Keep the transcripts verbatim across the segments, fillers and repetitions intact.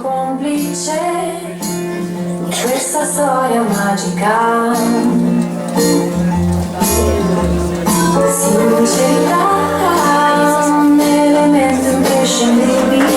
Complice di questa storia magica. Sincerità, un elemento imprescindibile.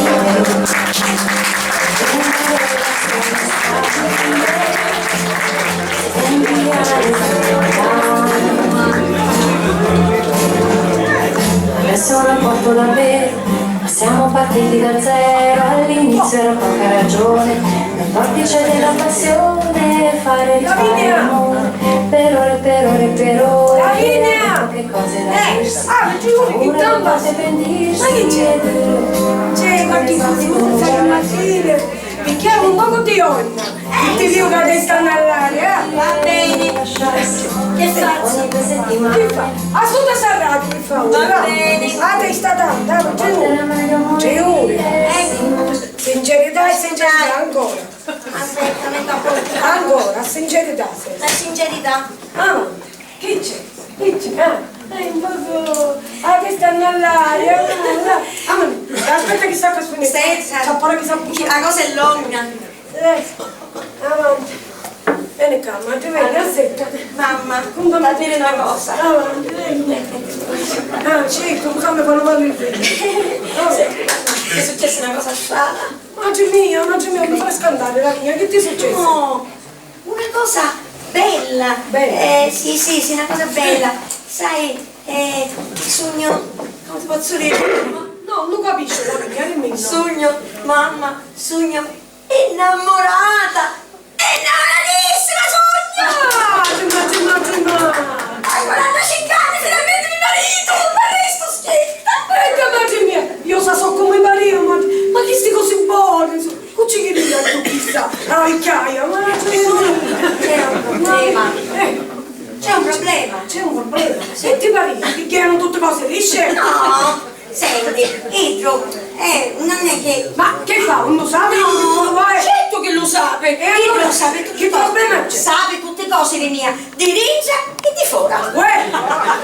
Adesso è un rapporto davvero, ma siamo partiti da zero, all'inizio era poca ragione, nel vortice della passione, fare e rifare l'amore, per ore, per ore, per ore, Lavinia! Poche cose da dirsi, ah, paura, a volte pentirsi, ma che c'è? C'è qualche cosa, Martina? Bicchiere un poco di olio, che ti dico che adesso stanno all'aria, eh? Va bene. Che faccio? Che fa? Ascolta sta radio, che fa? Va bene. La testa tanta, ma c'è uno. C'è uno. Eh. Sincerità e sincerità ancora. Aspetta, metto a posto. Ancora, sincerità. La sincerità. Ah. Chi c'è? Chi c'è? Ah, è un poco. Ah, che stanno all'aria. Ah, ma aspetta che sta qua. Stessa. C'ha paura che sta. La cosa è longa. Eh, avanti. Vieni qua, ma ti vedi, aspetta. Mamma, contami una cosa. Avanti, vieni. Ah, certo, contami quando vado in. Sì, è successa una cosa strana. Madre mia, madre mia, mi fai scantare, la mia, che ti è successo? No. Una cosa bella. Bella? Eh, sì, sì, sì, una cosa bella. Sai, eh, sugnu, comu ti pozzu diri? No, non capisco, la mia, dimmi. Sugnu, mamma, sugnu innamorata! Innamoratissima sugnu! Ah, ti immagini, ti immagini! Hai quarantacinque anni, finalmente mi marito! Arresto, schietta! Ecco, madre mia, io sa so come marito, ma, ma chi sti cose buone, insomma. Cu ci chiddu viaggiu chissa, a vicchiaia, ma c'è un problema. C'è un problema. C'è un problema. Senti, Maria, ti chiedono tutte cose lisce? No, senti, iddu, eh, non è che. Ma che fa? Non lo sa? No, certo che lo sa, iddu lo sa tutte cose. Che problema c'è? Sa tutte cose di mia. Di dintra e di fora. Uè,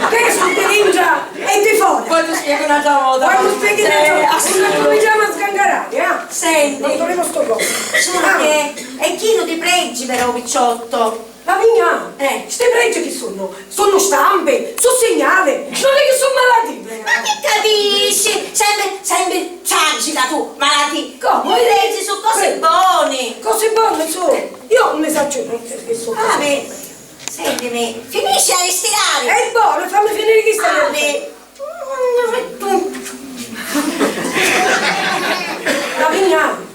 che su di dintra e di fora? Poi ti spiego un'altra volta. Poi ti spieghi un'altra volta. Sì, assolutamente. Non cominciamo a sgangarare, eh? Senti. Non togliamo sto coso. Solo che è chinu di pregi però, picciotto. La mia? Eh. Sti pregi chi sono? Sono stampe, sono segnali, non è che sono malattie. Ma che capisci? Sempre, sempre tragica tu, malattia. Come? I pregi sono cose buone. Cose buone sono? Io non ne saccio niente di questo. Ah, beh. Sentimi, finisci a ristirare! E buono, fammi finire chi sta. Ah, beh. Lavinia!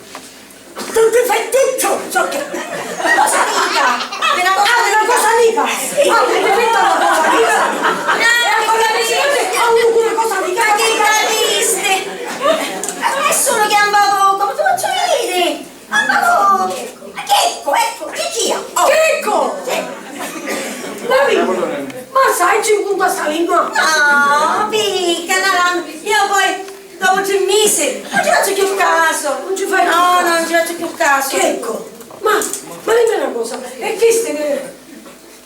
Tu ti fai tutto ciò che. Cosa dica? Apri una cosa. Apri una cosa amica! Sì. Apri una cosa amica! E allora mi si vede che ho una cosa amica! Ma che capisti? Ma nessuno che ha un poco, come ti faccio dire? Ah, ma no! Ma chi ecco, ecco, chi sia? Oh. Chi ecco? Sì. Lavinia, ma sai ci punta sta lingua? No, picca, no, no, io poi dopo tre mesi non ci faccio più caso. Non ci fai più caso? No, no, non ci faccio più caso. Chi ecco? Ma, ma dimmi una cosa, e chiste che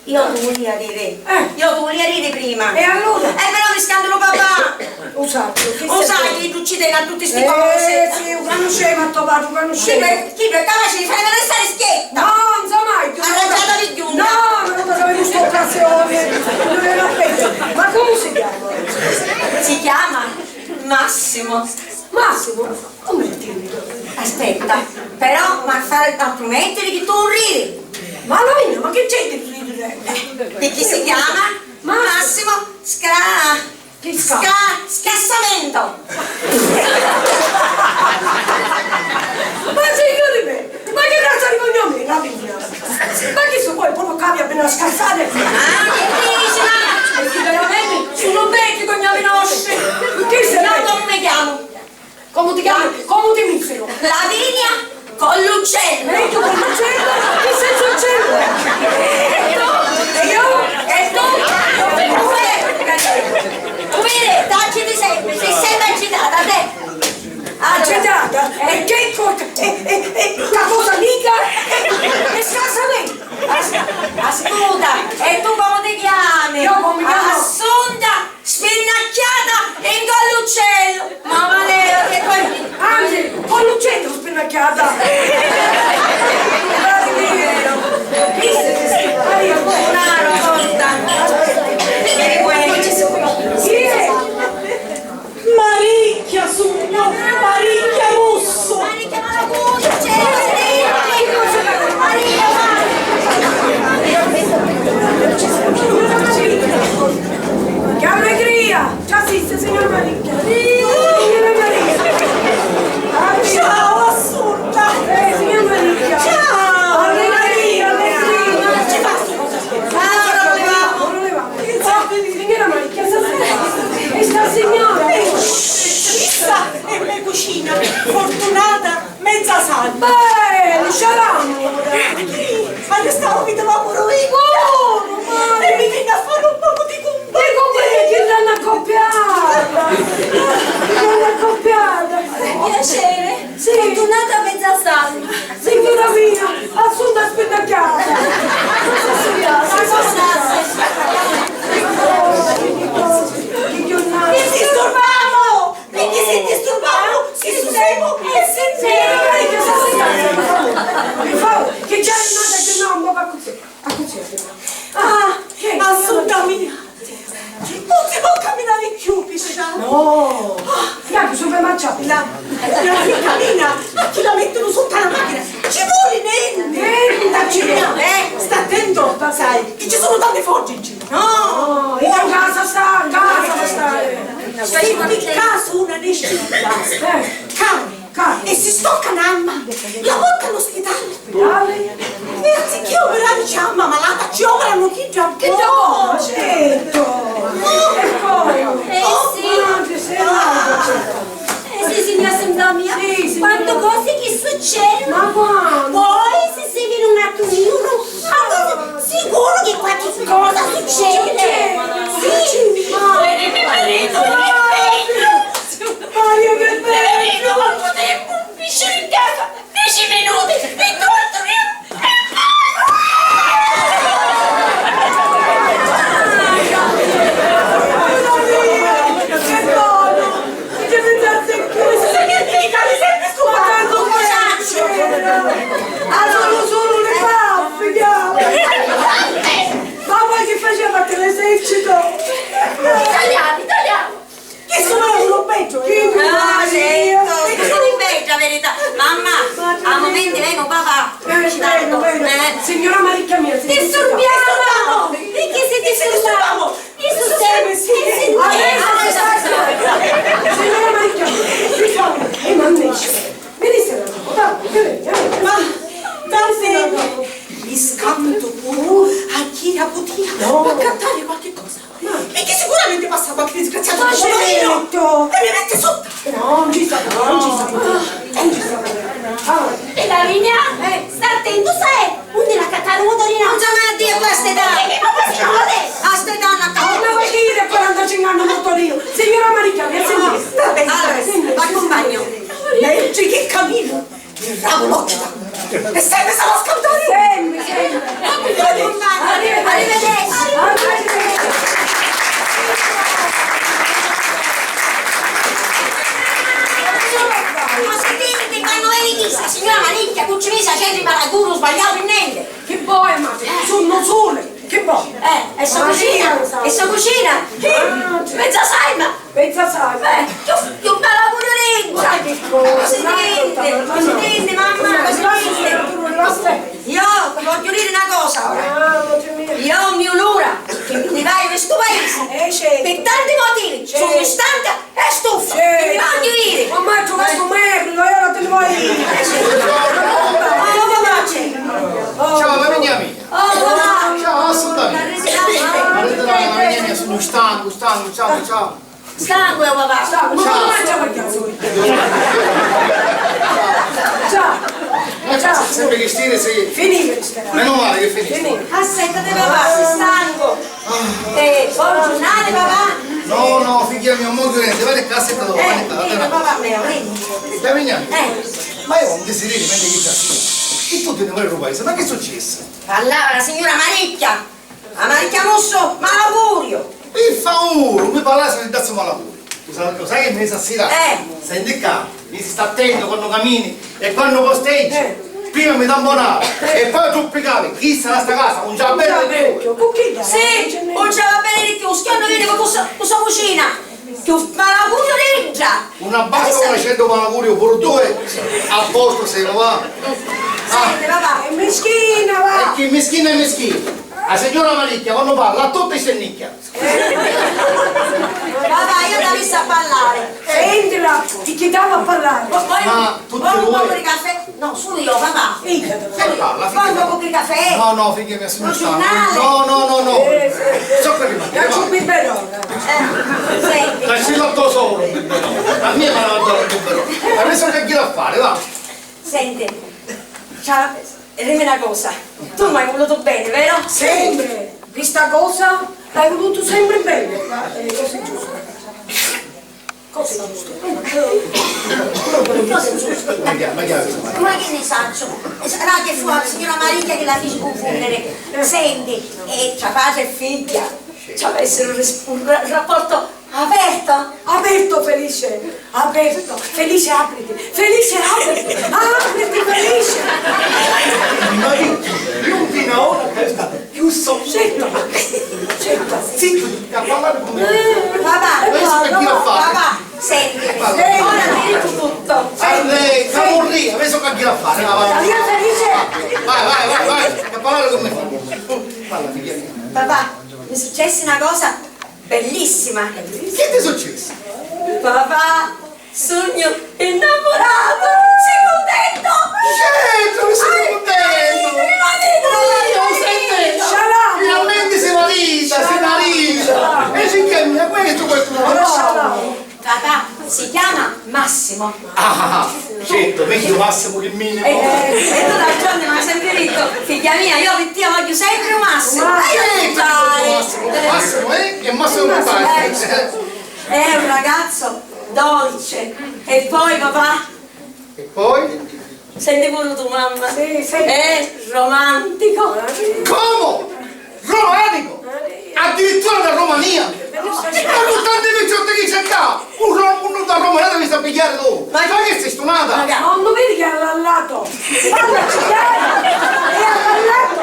Io tu vulia riri. Eh. Io tu vulia riri prima. E allora? Eh, però mi scantu lu papà. U sacciu, chi. U sai chi iddu ci teni a tutti sti cosi. Eh, sì, u canuscemu a to patri, u canuscemu. Chi per, chi per capaci di fari restari schietta. No, insomma, io. Arraggiata di giunta. No, non lo sapevo sta occasione. Non era peggio. Ma come si chiama? Si chiama Massimo. Massimo? Come ti dico? Aspetta, però m'ha fari a prumettiri chi tu un riri. Ma Lavinia, ma chi c'è di ridere? Picchì si chiama Massimo Scra. Chi Scra? Scra-, Scassamento! Ma signori me, ma che razza di cognome è Lavinia? Ma chi su poi puru cambia appena scassate? Ah, che dici, ma? Perché veramente sono vecchi cognomi nostri. Chi se. No, non mi chiamo. Comu ti chiami? Comu ti misiru? Lavinia Colluccello! E tu Colluccello? Chi sensu uccellu? E tu? E io? E tu? No! Dai, su, fai marcia! La, la ricamina! Ma chi la mettono sotto alla macchina? Ci vuole niente! Niente, ci vuole! Eh, sta attento, sai, che ci sono tante fogge in giro! No! No, io in casa sta, in casa sta stare! Stai in casa una nescita! Eh. Cani! Cani. E si stocca n'amma, la porta all'ospedale. Ospedale? E anziché operare c'è amma malata, ci operano chi già può. Chi già può, certo. E poi? Eh, sì. Ma che sei matta, certo. Eh, sì, signora Sindamia. Sì, signora. Quantu cosi chi succede. Ma quantu? Poi si si vede un attimino, ma cosa, sicuro che qualche cosa succede. Succede. Sì. Ma... Vedi mio marito, che bello. Mario, che bello! Quantu tempu un pisciu in casa? Dieci minuti, vintottu minuti! Che buono! Che pensassi a questo? Che dica, mi senti scumata? Ma tanto faccio! Allora solo le baffe, chiaro! Ma poi che faceva, che l'esercito? Italiano, italiano! Chi sono uno peggio, eh? Ah, certo, chi sono in peggio, la verità. Mamma, a momenti vengo papà. Eh, vero, vero. Eh. Signora Maricca mia, si disturbiamo! Perché si disturbiamo? Io sono sempre, sì, sì, signora Maricca mia, per favore, eh, ma invece, mi disse una cosa, dai, che vedi, eh? Ma, tanti, mi scanto pure a chi la potia, no, a cantare qualche cosa. Perché sicuramente passava qualche disgraziato. Ma certo! E mi mette sotto! No, non ci sta, non ci sta, non ci sta. Ah. E la Vigna? Eh. Sta attento, sai? Undi la cattare un motorino? Non c'è mai a dire queste date! Ma queste cose! A ste donne a... Oh, ma vuoi dire quarantacinque anni un motorino? Signora Maria, mi ha sentito? Sta bene, sta bene. Allora, l'accompagno. Leggi che cammino! Bravo, l'occhio! E sempre sarà scaldare! Sempre, sempre! Arrivederci! Arrivederci! Ma sentite, quando vedi chi sta signora Manicchia, cu ci misi a centri malaguru, sbagliavu in nente! Chi voi, ma sono sole! Chi voi? Eh, e sta cucina? E sta cucina? Chi? Mezza salma! Pensa, sai. Eh, chiù, chiù bella pure lei. Sai che cosa? Presidente, presidente, mamma, presidente. Io voglio dire una cosa ora. Ah, Dio mio. Io mi onora che mi ne vado da sto paese. Eh, certo. Per tanti motivi. Certo. Sono stanca e stufa. Certo. E mi voglio dire. Ormai ci ho messo merda, io non te ne voglio dire. Oh, papà, c'è. Ciao, la mia amica. Oh, papà. Ciao, assolutamente. Arrete, arrete. Arrete, la mia amica, sono stanco, stanco, ciao, ciao. Stanco, papà. Stanco, ma come facciamo a chiamare? Ciao. Ciao. Sempre che stile sei. Finito, stile. Meno male che finito. Finito. Aspetta, papà, sei stanco. Eh, buon giornale, papà. No, no, figlia mia, mo chiudete, vai a casa e te lo... Eh, papà mio, vedi. Stai venendo? Eh. Ma io non ti si vede, mentre che sta... E tu ti ne vai a rubare, ma che è successo? Parlava la signora Maricchia. A Maricchia Musso, malaugurio! Pi favuru, mi parlasi di dazzu malaugurio. Lu sa-, lu sai che mi stasira? Eh. Senti ccà, mi si sta attentu quannu camini e quannu posteggi. Eh. Prima mi tamponavi e poi truppicavi. Chista nta sta casa nun ci va bene di cchiù. Cu chi? Sì, nun ci va bene di cchiù. Schiannu vidi cu sta, cu sta cucina. Chiù malaugurio dintra! Una basta una ceddu malaugurio puru due, a posto siamo, va. Senti, papà. È mischina, va. E chi mischina è mischina. La signora Malicchia quando parla a tutti si annicchia. Papà, io t'avissi a parlare. Sentila, ti chiedavo a parlare. Ma tutti voi. Vuoi un poco di caffè? No, sulu io, papà. Figghia. Sulu io. Vuoi un poco di caffè? No, no, figghia mia, sono stanco. No, no, no, no. Eh, sì, sì. So per rimanere. Faccio un biberon. Eh, senti. Lasci la tua sola, un biberon. A mia mi ha dato un biberon. Adesso che gira a fare, va. Senti, ciao, dimmi una cosa. Tu mi hai voluto bene, vero? Sempre. Questa cosa l'hai voluto sempre bene. Eh, così giusto. Cosa è giusto? Ma chi, ma chi è? Ma chi ne saccio? Sarà che fu la signora Maria che la fece confondere. Senti, eh, tra padre e figlia ci avessero ris-, un ra-, rapporto aperto? Aperto, Felice, aperto. Felice, apriti. Felice, apriti. Apriti, Felice. Ma io, io fino ad ora questa Chiuso, zitto! Zitto! Zitto, a parlare con me! Papà! E poi si fa gira a Papà, senti, ora ti dicu tutto. Senti, senti. Mamma mia, mi so' cagghiu a fari, va, va. Maria Felice! Vai, vai, vai, vai, a parlare con me. Parla, figlia mia. Papà, mi successi na cosa bellissima. Chi ti successi? Papà, sugnu innamoratu! Si' cuntentu! Certu chi sugnu cuntentu! Ai, ai, ai, ai, ai, ai. Finalmenti si marita, si marita! E figghia mia, questu, questu non lo so. Papà, si chiama Massimo. Ah, certu, megghiu Massimo chi Mini. Eh, eh, e tu ragiuni, m'hai sempri dittu, figghia mia, io pi tia vogghiu sempri u massimu. Certu, Massimo, Massimo, eh? E Massimo Massimo, eh? È un ragazzo dolce. E poi, papà? E poi? Senti puru tu, mamma. Sì, sì. È romantico. Comu? Romanico? Addirittura da Romania? Ma cu tanti picciotti chi c'è ccà? Un ro-, un da Romania ti visti a pigghiari tu? Ma chi si stunata? Ma non lo vedi che è allallato? Parla, ci credi? È allallato.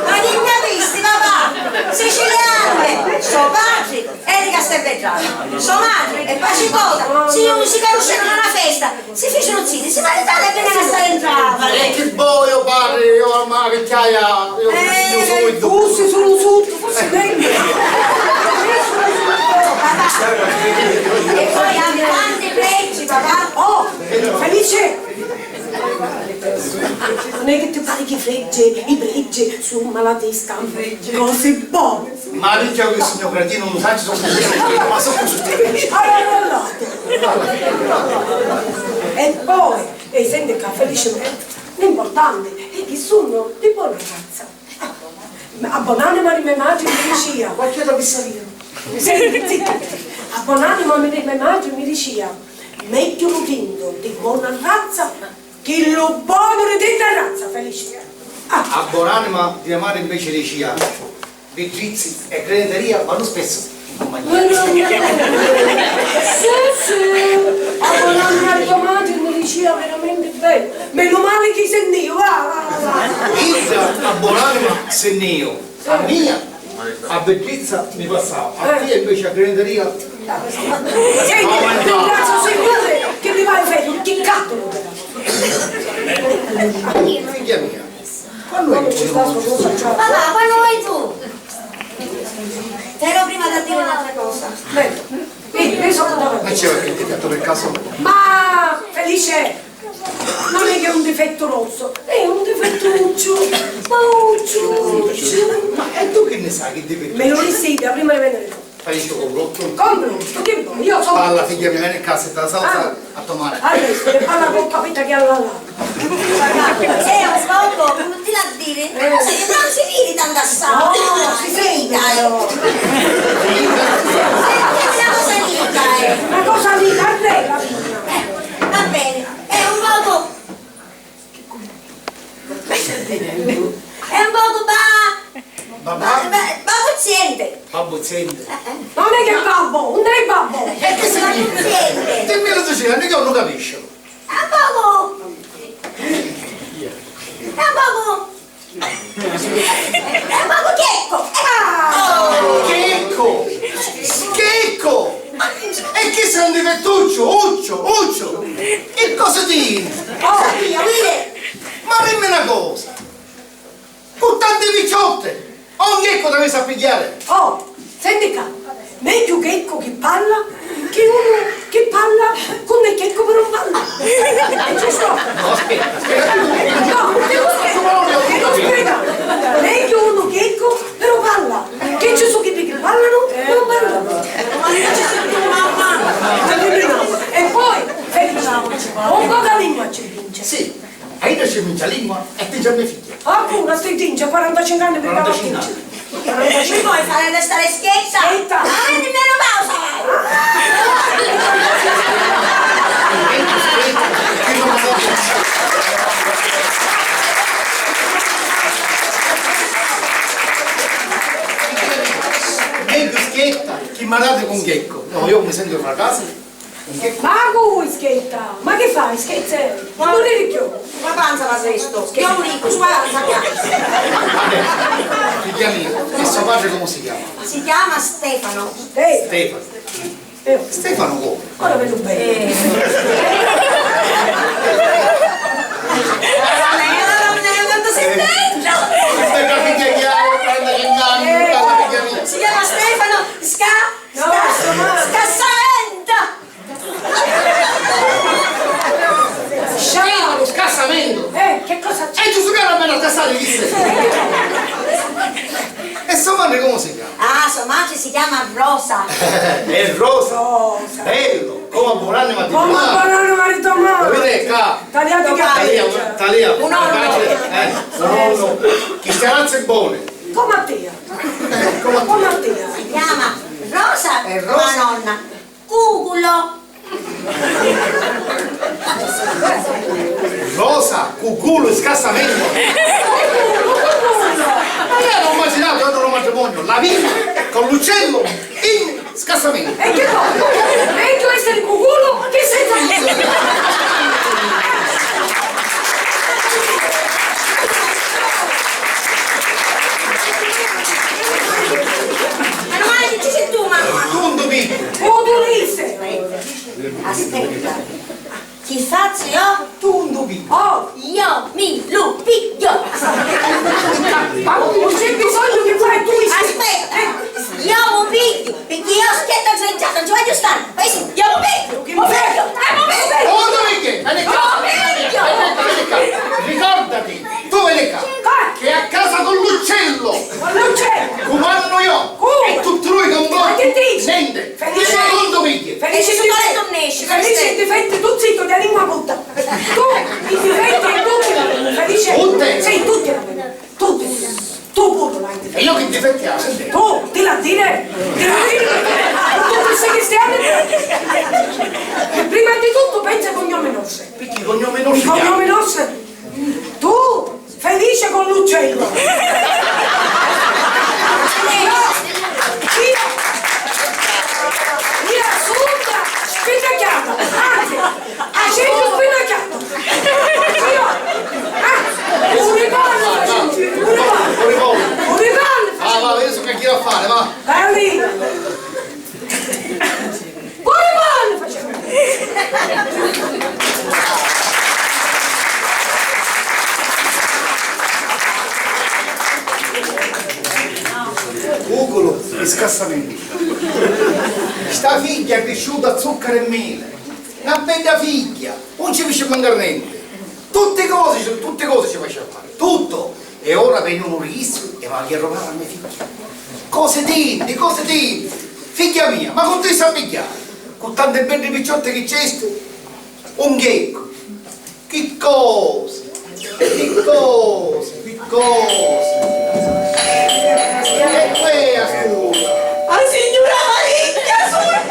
Ma chi capisti, papà? Siciliani! So patri è di Castelvetrano, so matri è Pacicosa, si, si canuscenu na festa, si ficinu ziti, si maritaru e vinìu a stari 'n Trapani. E chi voi, o patri, o a ma vicchiaia, io, io sugnu. Fussi sulu suttu, fussi megghiu. E poi havi tanti pregi, papà. Oh, Felice! Non è che ti pare che i freggi, i pregi su malatesta, cose buone. Ma picchia chi sugnu cretinu, non sacciu, sono così, ma sono così. Allora, allora. E poi, e senti ccà, Felice, l'importante è che sono di buona razza. A bonanima di me matri mi dicia. Qualche da pissaria. Senti, zitta. A bonanima di me matri mi dicia, megghiu lu tintu di bona razza chi lu bonu di tinta razza, Felice. Ah. A bonanima di me matri invece dicia, biddizzi e granitaria vannu spessu in cumpagnia. Sì, sì, a bonanima di me matri mi dicia veramenti beni. Menu mali chi senn'iu, va, va, va. Idda a bonanima senn'iu, a mia a biddizza mi passau, a tia invece a granitaria. Senti, ringrazio il Signore che mi vai a fare un chiccato. Figlia mia, quannu è che... Papà, quannu vuoi tu? Però prima da dire un'altra cosa. Beh, sì, io sono... Ma c'è qualche difetto per caso? Ma Felice, non è che è un difetto rosso, è un difettuccio, paucciuccio. Ma e tu che ne sai che difetto? Me lo disse prima di venire. Fai il tuo complotto? Complotto, che vuoi? Io so... Parla, figlia mia, vieni qua, senta la salsa a tomare. Adesso, che parla con capita che alla là. È un poco, non ti la dire, ma non si, non si vede tanto assai. No, si sente, però. Senti una cosa amica, eh. Una cosa amica, arrega prima. Eh, va bene, è un poco... È un poco ba-, ba-, ba-, ba-, balbuziente. Balbuziente. Eh, eh. Non è che è babbo, non è babbo. E che si dice? Balbuziente. Dimmi la tua, non è che non lo capisco. È un poco... È un poco... È un poco checco. Ah! Checco! Schecco! E chi sei un difettuccio? Uccio, uccio! Che cosa tieni? Oh, mio, mire! Ma dimmi una cosa, cu tanti picciotti, un checco t'avessi a pigghiari? Oh, senti ccà, megghiu checco chi parla, chi unu chi parla, cu un checco però parla. È giusto? No, aspetta, aspetta. No, devo spiegare, devo spiegare. Megghiu unu checco però parla. Che ci su chiddi chi parlanu, non parlano. E poi, Felice, un poco a lingua ci vince. Sì, a io ci vince a lingua e ti già me figlia. Alcuna sti tinge, quarantacinque anni per quarantacinque anni. Mi vuoi fare restare schietta? Schietta. Ah, di menopausa! Megghiu schietta chi maratu con checco. No, io mi sento fracasso. Ma cu schietta? Ma che fai? Scherzi? Non ridi più. La panza va presto. Io un ricco, su la panza piano. Vabbè, figlia mia, e suo padre come si chiama? Si chiama Stefano. Stefano. Stefano, come? Ora vedo bene. Eh. Maramè, maramè, quantu si stenta! Questa è la figlia chiara, quarantacinque anni, eh, questa è la figlia mia. Si chiama Stefano Sca-, no, Sca-, Scassaventa! Stefano Scassaventa! Eh, che cosa c'è? E Gesù caro, almeno a casare, disse! E sua madre come si chiama? Ah, sua madre si chiama Rosa. È Rosa? Rosa. Bello, come buon'anima di... Come buon'anima di tua madre. Lo vedi qua? Tagliati i capelli. Talia, talia. Un orlo. Eh, un orlo. Cristianazzo è buono. Come a te. Come a te. Come a te. Si chiama Rosa, è Rosa. La nonna. Cuculo. Rosa, cuculo e scassamento. Ma io non ho immaginato, io non ho matrimonio. La vita con l'uccello in scassamento. E che cosa? Meglio essere cuculo che senza... Meno male che ci sei tu, mamma. Tundu mi. Udulisse. Aspetta. Chi fazzu io? Tundu mi. Oh, io mi lu pigghiu. Ma non c'è bisogno che fai tu. Aspetta. Io mu pigghiu, perché io schietto sleggiato, non ci voglio stare. Poi sì, io mu pigghiu. Mu pigghiu. Eh, mu pigghiu. Tundu mi che? Veni qua. Mu pigghiu. Veni qua, veni qua. Ricordati. Tu veni qua. Che a casa con l'uccello. Con l'uccello. Cumannu io. Cu? E tutti lui con voi. Ma che dici? Niente. Felice. Io non tu pigli. Felice, ti fetti, Felice, ti fetti tu zitto, che lingua puta. Tu, ti fetti e tutti. Felice. Tutte? Sì, tutti. Tutti. Tu pure l'hai difetti. E io che difetti hai? Tu, ti la dire? Ti la dire? Tu ti sei cristiano? Prima di tutto pensa ai cognomi nostri. Perché i cognomi nostri? I cognomi nostri? Tu, Felice con l'uccello. Io, io, io assunta, spennacchiata, anzi, acentu spennacchiato. Io, ah, un riballo facevo, un riballo, un riballo. Ah, va, vedi che gira a fare, va. Vai lì. Pure voi lo facciamo! Cuculu, e scassamenti. Sta figghia è crisciuta a zuccaru e meli. Na bedda figghia, un ci fici mancari nenti. Tutti cosi, tutti cosi ci facia fari. Tuttu! E ora veni unu di issi e m'havi a rubari a me figghia. Cosi tinni, cosi tinni! Figghia mia, ma cu ti si a pigghiari? Cu tanti beddi picciotti chi c'esti? Un gheccu! Chi cosi! Chi cosi! Chi cosi! E quea scusa! A signura Maria sugnu!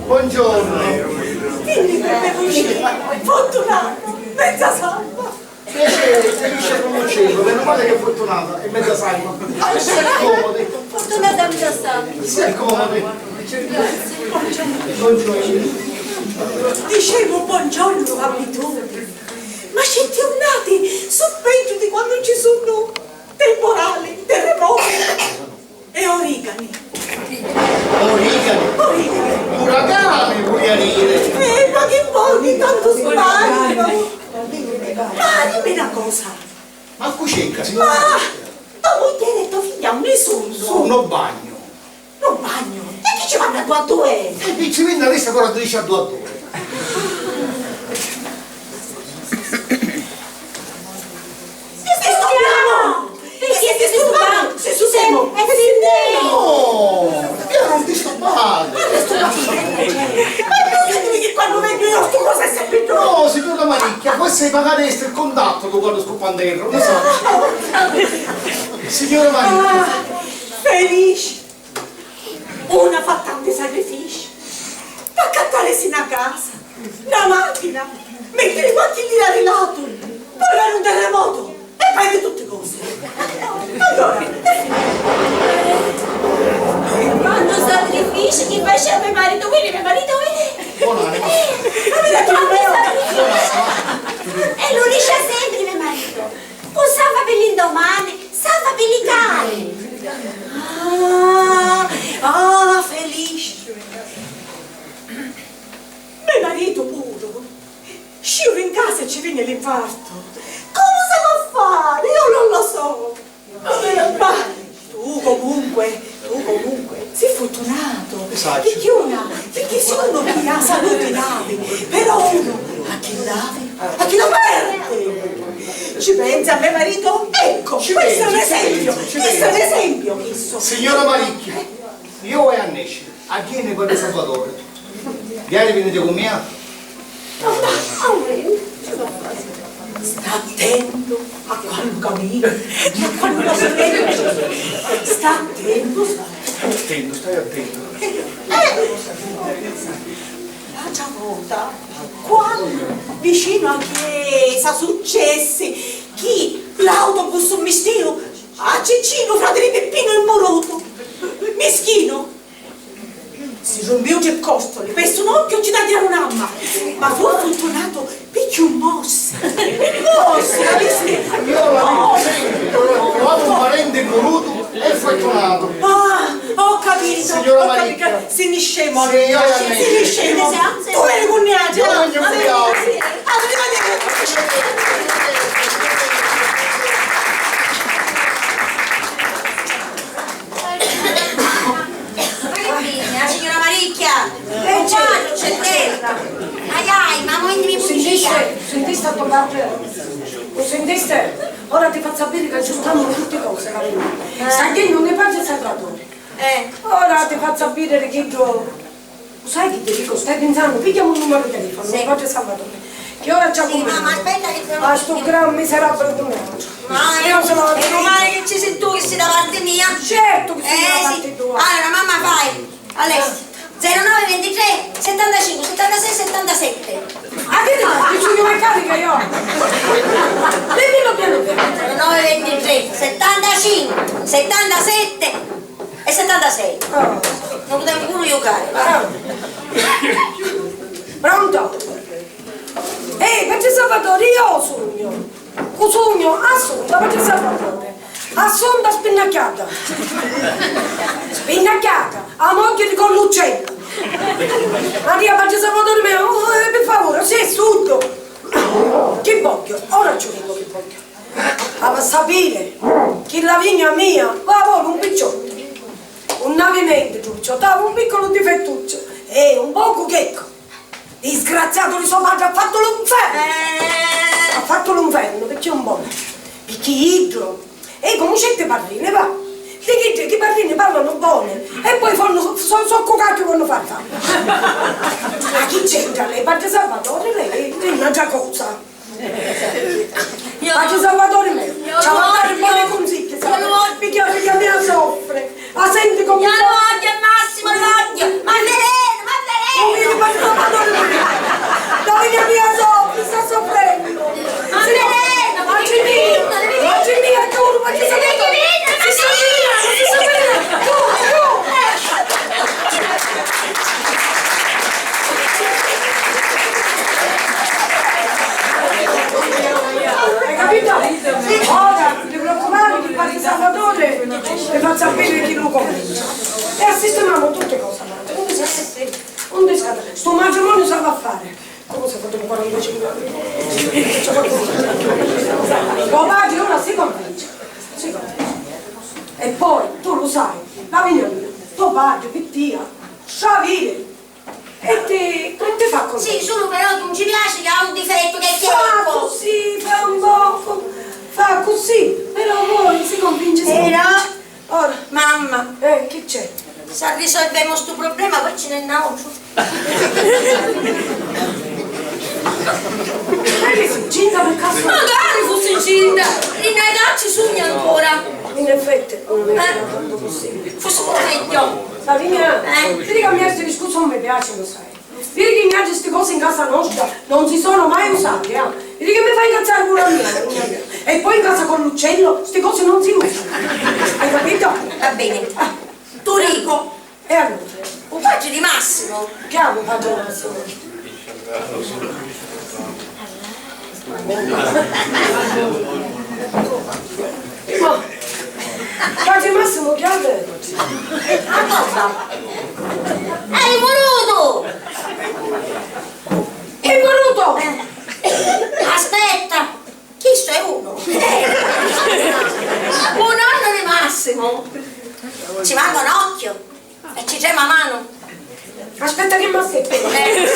Buongiorno. Vinni per me, Fortunata, mezza salva. Piacere, felice con l'uccello, meno male che è fortunata e mezza salva. Si accomodi. Fortunata mezza salva. Si accomodi. Grazie. Buongiorno. Dicemu buongiorno, abitudini. Ma certi jurnati su' pegghiu di quannu ci sunnu temporali, terremoti e uricani. Uricani? Uricani. Uracani vulia diri. Eh, ma chi voli, tantu sbagliu. Ma dimmi na cosa. Ma cu cerca, signora? Ma to mugghieri e to figghia unni sunnu? Sunnu o bagnu. Lu bagnu? E chi ci vannu a dui a dui? E chi ci vinni a lista ancora dici a dui a dui? Ti disturbiamo! Ti disturbiamo! Si sutemu! E si... No! Io non disturbato! Ma disturbato! Ma tu senti che quando vengo io stu cosa è sempre tu! No, signora Maricchia, può essere magari il contatto con quello scoppandero, non so. Signora Maricchia. Ah, felice! Una fa tanti sacrifici p'accattarisi na casa, na machina, mettiri qualchi lira di latu, poi veni un terremoto e perdi tutti cosi. Allora, quantu sacrifici chi facia me maritu, vidi me maritu, vidi! Buonanima. Eh, ma vedi, tu non sei... E lu dici sempri me maritu: "Cu s'ava pi li ndomani, s'ava pi li cari." Ah, ah, felici. Me maritu puru. Sciu di casa e ci veni l'infartu. Comu s'ava a fari? Io non lo so. Ma tu comunque, tu comunque si furtunatu. Esatto. Picchì una, picchì si unu chi ha saluti l'havi, però unu a chi l'havi, a chi la perde. Ci pensi a me maritu? Ecco, ci questo è un penso, ci esempio, penso, ci questo è un penso. Esempio, questo. Signora Maricchia, io voglio a nesciri. A chi ni parri Salvatore? Vieni, viniti cu mia. Sta attentu a quannu camini, a quannu stringi. Sta attentu, sta attentu. Stai attentu, stai attentu. Eh! L'autra vota, quannu vicinu a chiesa successi chi l'autobus mmistiu a Ciccinu, frati di Pippinu il murutu, mischinu, si rumpiu tri costoli, pi stu nocchiu ci dati a un'amma, ma fu furtunatu picchì un morsi, un morsi, capisti? Io la dico sempre, quando un parente è murutu è furtunatu. Ah, ho capito, signora Maria. Ho capito, si ni scemu, si ni scemu. Tu veni cu niatri, ah, arrivederci. Ma che fine, la signora Maricchia? Eh, c'è, c'è terra. Ai, ai, ma mo mi... Sentiste, sentiste a to padre? Lo sentiste? Ora ti fazzu sapiri ca aggiustammu tutti cosi, Marina. Eh. Sta jennu me padre Salvatore. Eh. Ora ti fazzu sapiri chi... Lu sai chi ti dicu? Stai pinsannu, pigghiami un numeru di telefonu, sì, di padre Salvatore, chi ora ci... Sì, mamma, aspetta che... Ah, stu gran miserabile di un altru. Ma io sono... Meno male che ci sei tu che sei da parte mia. Certo che sono da parte tua. Eh, sì. Allora, mamma, fai. Alessia, zero nove ventitré settantacinque settantasei settantasette. Ah, che ti dici? Io mi carico io. Leggilo piano piano. Zero nove ventitré settantacinque settantasette e settantasei. Ah. Non potevamo pure giocare, va. Ah. Pronto? Ehi, Petru Salvatore, io sugnu. Cu sugnu? Assunta, Petru Salvatore. Assunta spinnacchiata. Spinnacchiata, a mogghia di Colluccello. Maria, Petru Salvatore mio, oh, eh, per favore, sei surdo. Chi vogghiu? Ora ci dico chi vogghiu. Av'a sapiri chi la vigna mia va a voli un picciottu. Nun havi nenti, Truccio, t'havi un picculu difettucciu, è un pocu checcu. Disgraziatu di so patri, ha fattu lu nfernu! Eh. Ha fattu lu nfernu, picchì un pocu. Picchì iddu, e comu certi parrini, va. Di chiddi chi parrini parlanu boni e poi fannu so, so, so cucacchiu quannu fannu. Ma chi c'entra lei? Patri Salvatore, lei è un'altra cosa. Patri Salvatore meu, ci ha a dari boni cunsigghi, sa? Picchì a figghia mia soffri. A senti comu... Io lu vogghiu, Massimo, lu vogghiu! Maddalena, Maddalena! Lu vidi, Patri Salvatore meu! La figghia mia soffri, sta soffrennu! Maddalena! Patri mia! Patri mia, giuru, Patri Salvatore! Si sta beni, si sta beni! Giuru, giuru! Hai capito? Ora, ti preoccupare di Patri Salvatore, ti faccio sapere chi lo conosce. E sistemiamo tutte cose, avanti. Non ti scatare. Sto matrimonio si va a fare. Come si fa dopo quarantacinque anni? Tuo padre ora si convince. Si convince. E poi, tu lo sai, la Vignolina, tuo padre, per tia, sciavire. E ti, e ti fa così. Sì, sulu però nun ci piaci ca ha un difettu che è... Fa checcu. Così, fa un poco, fa così, però poi si convince, si... Però, convince. Ora, mamma, eh, chi c'è? S'arrisolvemu stu problema, poi ci n'è n'autru. Ma che sei incinta per caso? Magari fossi incinta, in età ci sugnu ancora. In effetti, non è tanto possibile. Fossi pure megghiu. Savina, eh, vedi che a me sti discorsi non mi piace, lo sai. Vedi che niatri sti cosi in casa nostra non si sono mai usati, eh? Vedi che mi fa incazzare pure a me. E poi in casa Colluccello sti cosi non si usano. Hai capito? Va bene. Ah. Tu dico. E allora, u Patri di Massimo! Chi havi, patri Massimo? Ma, patri Massimo, chi havi? A cosa? È murutu! È murutu! Aspetta! Chistu è unu. U nonnu di Massimo ci manca un occhiu e ci trema a manu. Aspetta chi m'assetta. Eh.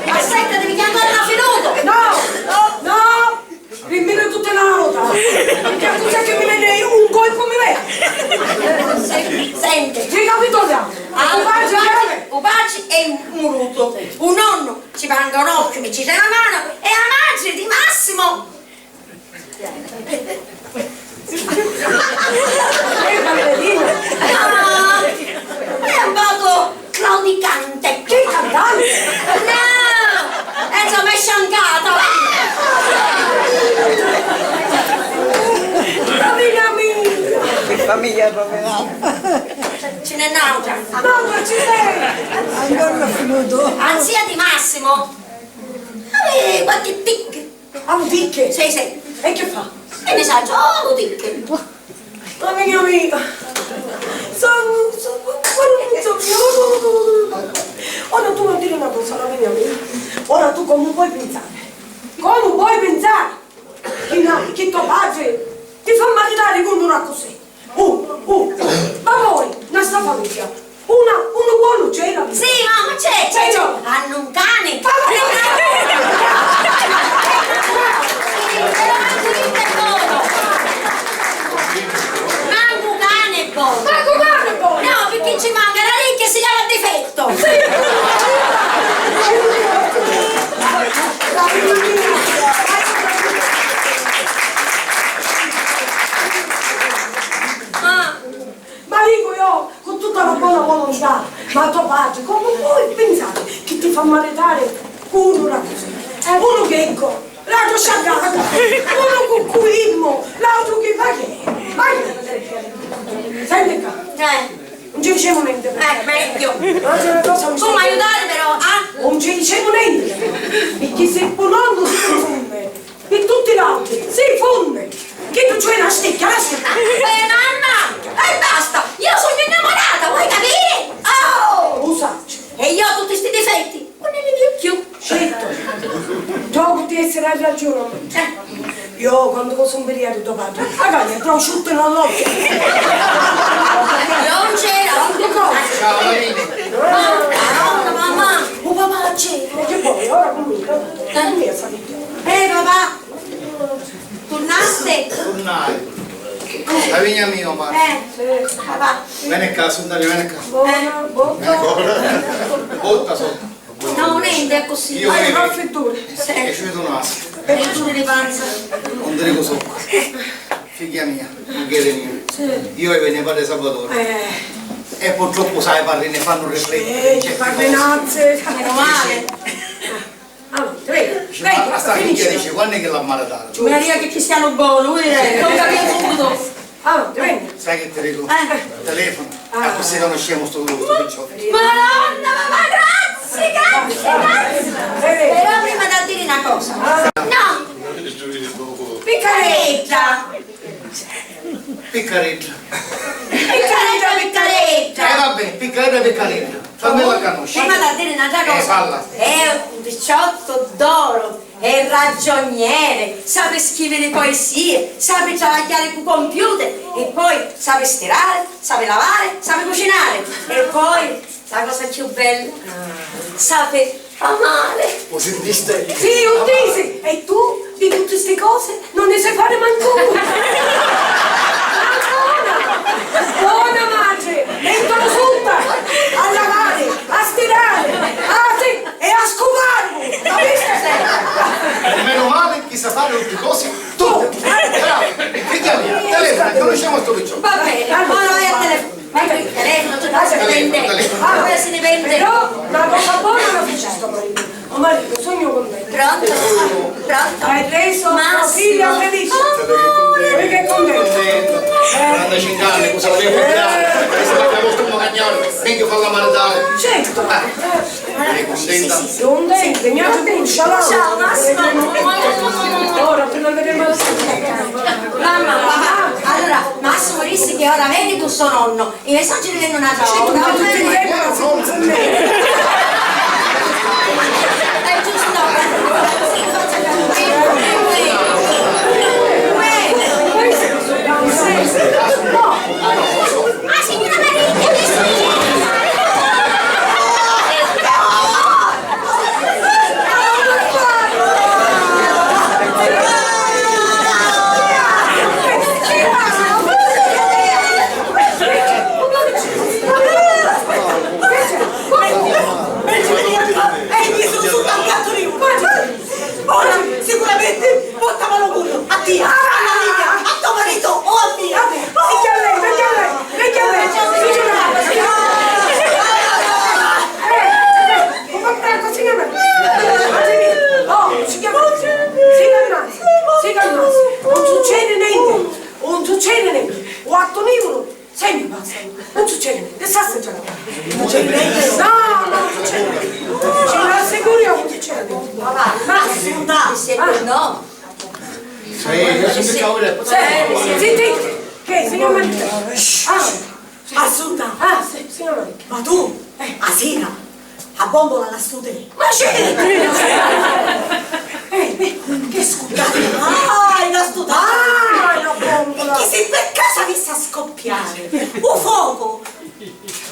Assettati, picchì ancora non ha finito. No, no, no. Rimmini tutti na vota. Picchì cos'è che mi veni un colpo mi veni. Senti. Sì, capito? Ah, u patri, u patri è murutu. U nonnu ci manca un occhiu, mi ci trema a manu, e a matri di Massimo. È ballerina. No, è un poco claudicante. Che cantante? No, è insomma, è sciancata. Famiglia mia. Famiglia Roverana. Ce n'è n'autra. No, ma ce n'è. Ancora non ho finito. A zia di Massimo. Avè qualche tic. Ha un tic? Sì, sì. E che fa? E ne saccio, oh, un tic. Amica mia, sono, sono, ora tu non dire una cosa, amica mia. Ora tu come puoi pensare? Come puoi pensare? Chi na-, chi to patri ti fa maritari cu una così? Uh, uh, ma poi, na sta famiglia, una, unu buonu c'era? Sì, mamma, c'è, c'è, c'è. Hanno un cane. Sì, però manco un cane è buono. Manco un cane è buono? Manco un cane è buono? No, perché ci manca la ricchia e si chiama difetto. Sì. Ah. Ma dico io, con tutta la buona volontà, ma to patri, come puoi pensare che ti fa maritare uno da così? Uno checco, l'altro sciaccato, uno cu cuimmo, l'altro che, ma che? Ma che? Senti qua. Eh. Non ci diciamo niente, però. Eh, meglio. Ma c'è una cosa, mi... Tu mi aiutare, però, ah? Non ci diciamo niente, però. Perché se poi non si confonde, e tutti l'altri si fonne! Che tu c'hai la stecca, la stecca! Eh, mamma! E basta! Io sono innamorata, vuoi capire? Oh! Lo saccio. E io ho tutti sti difetti, non ne li vedo più. Certo. Gioco di essere a ragione. Eh. Io quando posso un periodo dopo, magari è prosciutto non l'occhio. Non c'era, non ti conosco. Ciao, amico. Mamma, mamma, mamma. Oh, papà, c'è. E che poi, ora comunque, non mi sa di più. Eh, papà. Turnasti? Turnai. Amica mia, ma... Eh, papà. Veni qua, sentati, veni qua. Eh. Veni qua. Botta sotto. No, niente, è così. Io... Hai raffreddore. Sì. È uscito un asso. È uscito di panza. Non ti dico sopra. Figghia mia, mugghieri mia. Sì. Io veni padre Salvatore. Eh. E purtroppo, sai, parri ne fanno riflettere. Eh, parrinazze. Meno male. Allora, vedi, dice, vedi, ma sta figlia finisce. Dice, quando è che l'ha maritata? Maria, che cristiano buono, lui è, non capivo subito. Allora, vedi. Sai che ti dico? Eh. Telefono. Ah. E così conosciamo sto, sto picciotto. Madonna, ma, ma grazie, grazie, grazie. Vedi. Però prima da dire una cosa. Ah. No. Piccaredda. Piccaredda. Piccaredda, piccaredda. Eh, vabbè, piccaredda, piccaredda. Fammela conoscere. Prima da dire un'altra cosa. Eh, falla. È un picciotto d'oro, è ragioniere, sape scrivere poesie, sape travagghiare cu computer e poi sape stirare, sape lavare, sape cucinare e poi la cosa più bella, sape amare. Lo sentiste? Sì, lo disi! E tu di tutte ste cose non ne sai fare manco una! Manco una! Buona madre! Dentro sutta! A lavare, a stirare, a, sì, e a scupare! Capisci? E meno male che sa fare tutte cose tu! Bravo! Che chiami? Telefona, conosciamo sto piccione! Va bene, ora vai a telefonare. Ecco, il telefono, c'è cosa si vende. Ora si ne vende. Però una cosa buona la fece sto marito. O marito, sogno contento. Pronto? Pronto? Hai preso tua figlia felice? Amore. Vedi che contento. Contento. Eh. quarantacinque anni, cosa volevo fare? Adesso parliamo sto momento. La maritali. Certo. Eh, lei è contenta? Sì, sì, sì. Contenta, mi ha detto, inshallah. Inshallah, Massimo. Ora, prima vedremo la... Mamma, papà, allora, Massimo disse che ora vedi tu suo nonno. Io sto girando una... C'è tutto il tempo, non so me. È giusto. Uè, uè. Ah, signora Maria, che mi... Ora, sicuramente, portavano uno a tia, a Maria, a tuo marito o a mia. Vabbè, vecchia lei, vecchia lei, vecchia lei, signora, signora, eh, eh, un po' franco, signora, oh, si chiama, si calma, si calma, non succede niente, non succede niente, ho atto nero. Senti, basta, non succede niente, sta stagione. Non succede niente. No, no, non succede niente. Ci rassicuro io, non succede niente. Papà, ma Assunta, se no. Eh, io sono più cavolo. Sì, sì, sì, che, signor Marito? Ah, Assunta. Ah, sì, signor Marito. Ma tu, eh, a sera, a bombola la stute. Ma c'è! Eh, eh, che scusate! Ah, la stute! Ah, la bombola! Chi si per caso avesse a scoppiare un fuoco,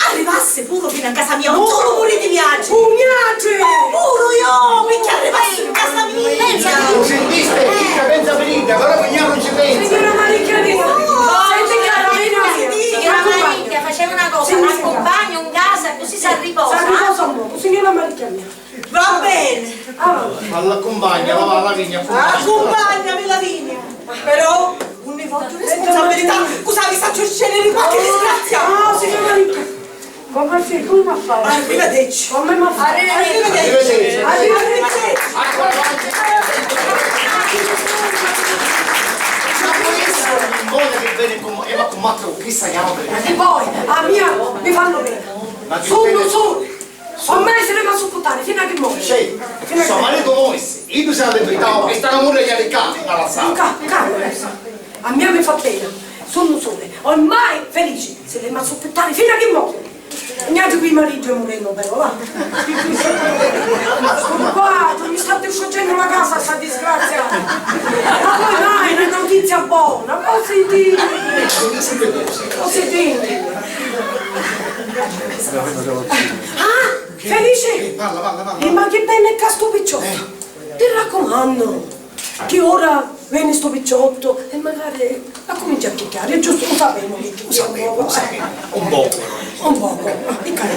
arrivasse pure fino a casa mia, no, tu non volete viaggi! Un viaggio! Pure io, perché arrivasse in casa mia! Lo sentiste? Pensa, pensa, Benita, però che io non ci penso! Signora Maria Chiarina, senti, cara, vedi, signora Maria, facciamo una cosa, l'accompagno in casa, così si arriposa. Si arriposa un poco, signora Maria Chiarina. Va bene. Ah. All'accompagna, va, va, Lavinia, accompagna. Accompagnami, Lavinia. Però non ne voglio responsabilità. Cosa vi sta succedendo di qualche disgrazia? Ah, signora Ricca. Come si, come mi fa? Arrivederci. Come mi fa? Arrivederci. Arrivederci. Arrivederci. Ma poi essa non mi vuole che bene con, e va con Matteo, chi sa, andiamo bene. E poi, a mia mi fanno bene. Ma che sono, bene. Sono. Ormai si deve sopportare fino a che muore. Sì, fino a che muore. Insomma, lei come io sono addebitato e sta amore gli ha ricatti, ma la sa. Ca-, ca-, a mia mi fa pena, sono sole. Ormai Felice si deve sopportare fino a che muore. Niente qui marito e moreno però, va. Sto qua, mi sta distruggendo la casa sta disgrazia. Ma poi dai, una notizia buona, ma senti. Ma senti. Ah, Felice! Eh, parla, parla, parla. Eh, ma che bene ca sto picciotto! Eh. Ti raccomando, che ora veni sto picciotto e magari accumincia a chiacchiare, giusto? Lo sapemo che tu sei un poco, eh. Un poco. Un poco, piccolo.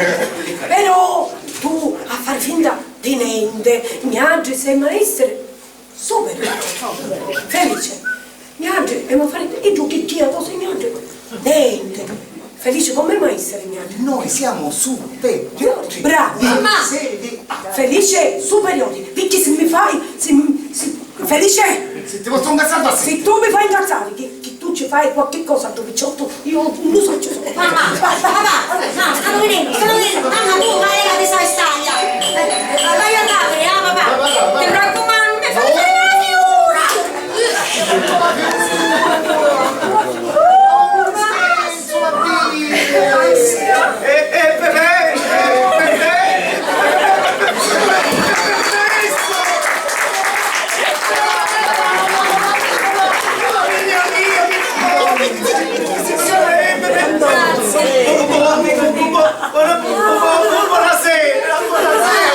Però tu a far finta di niente, niente, sei maestro. Super! Felice, niente, e ma fare, e tu che ti cosa niente? Niente. Felice, come mai essere niente? Noi siamo superiori. Bravo! Ma Felice, superiori, perché se mi fai, se, se, Felice! Se ti posso incazzare, sì. Se tu mi fai incazzare, che, che tu ci fai qualche cosa a tuo picciotto, io non so, ci sono. Mamma, papà, no, stanno venendo, stanno venendo. Mamma, tu vai a casa e stai. Eh, vai a lavorare, ah, papà. Vai, vai, vai. Ti raccomando, mi fai fare la figura. Eh, eh, Pepe, eh, Pepe. Buonasera, buonasera.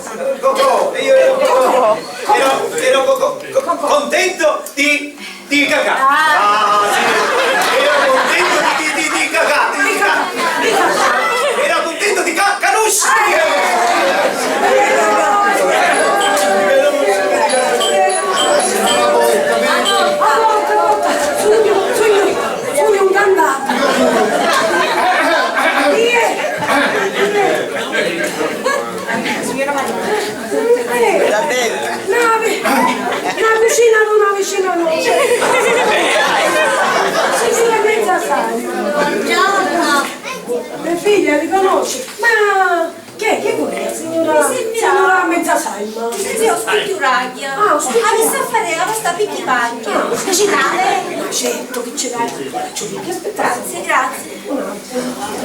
co-, co-, io ero, ero, ero co-, co-, co-, contento di, di cacà. Ah, sì. Ero contento di, di, di, di cacà, di cacà. Ero contento di ca-, canusci. Sugnu, sugnu, sugnu un cantante. Ie. Signora Maria. Eh, na vi-, na cucina no, na vicina no. Signora Mezza Salma. Buongiorno. Me figlia riconosce. Ma che, che vuole, signora, signora Mezza Salma? Sì, sì, ho scritto raghia. Ah, ho scritto. Avesse a fare la vostra picchi pacchi. Ah, speciale? Ma certo che ce l'hai. Grazie, grazie. Un attimo.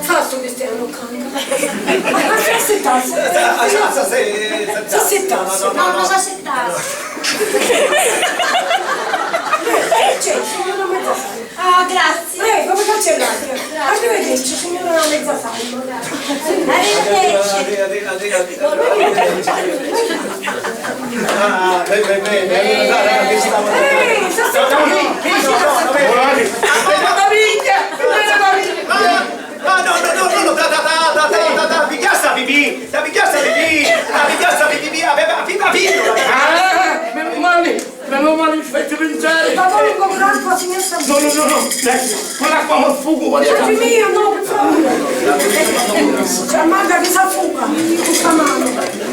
Fattu Cristiano Canga. Ma si assettassi. S'assettassi. No, no, no, s'assettassi. Eh, c'è, signora Mezza Salma. Ah, grazie. Prego, mi faccia l'altra. Arrivederci, signora Mezza Salma. Arrivederci. Ah, beh, beh, beh, beh, allora, dai, dai, che stava... Ehi, sta... Ah, no, no, no, no, no, da, da, da, da, da, da, da, pigghiasta pipì, da, pigghiasta pipì, da, pigghiasta pipì, aveva, aveva vinto. Ah, meno male, meno male, infetti pensieri. Ma poi un po' d'acqua, signor San... No, no, no, no, dai, con l'acqua mi fugo, guarda. Senti mio, no, per favore. Cioè, manca che sa fuga, con sta mano.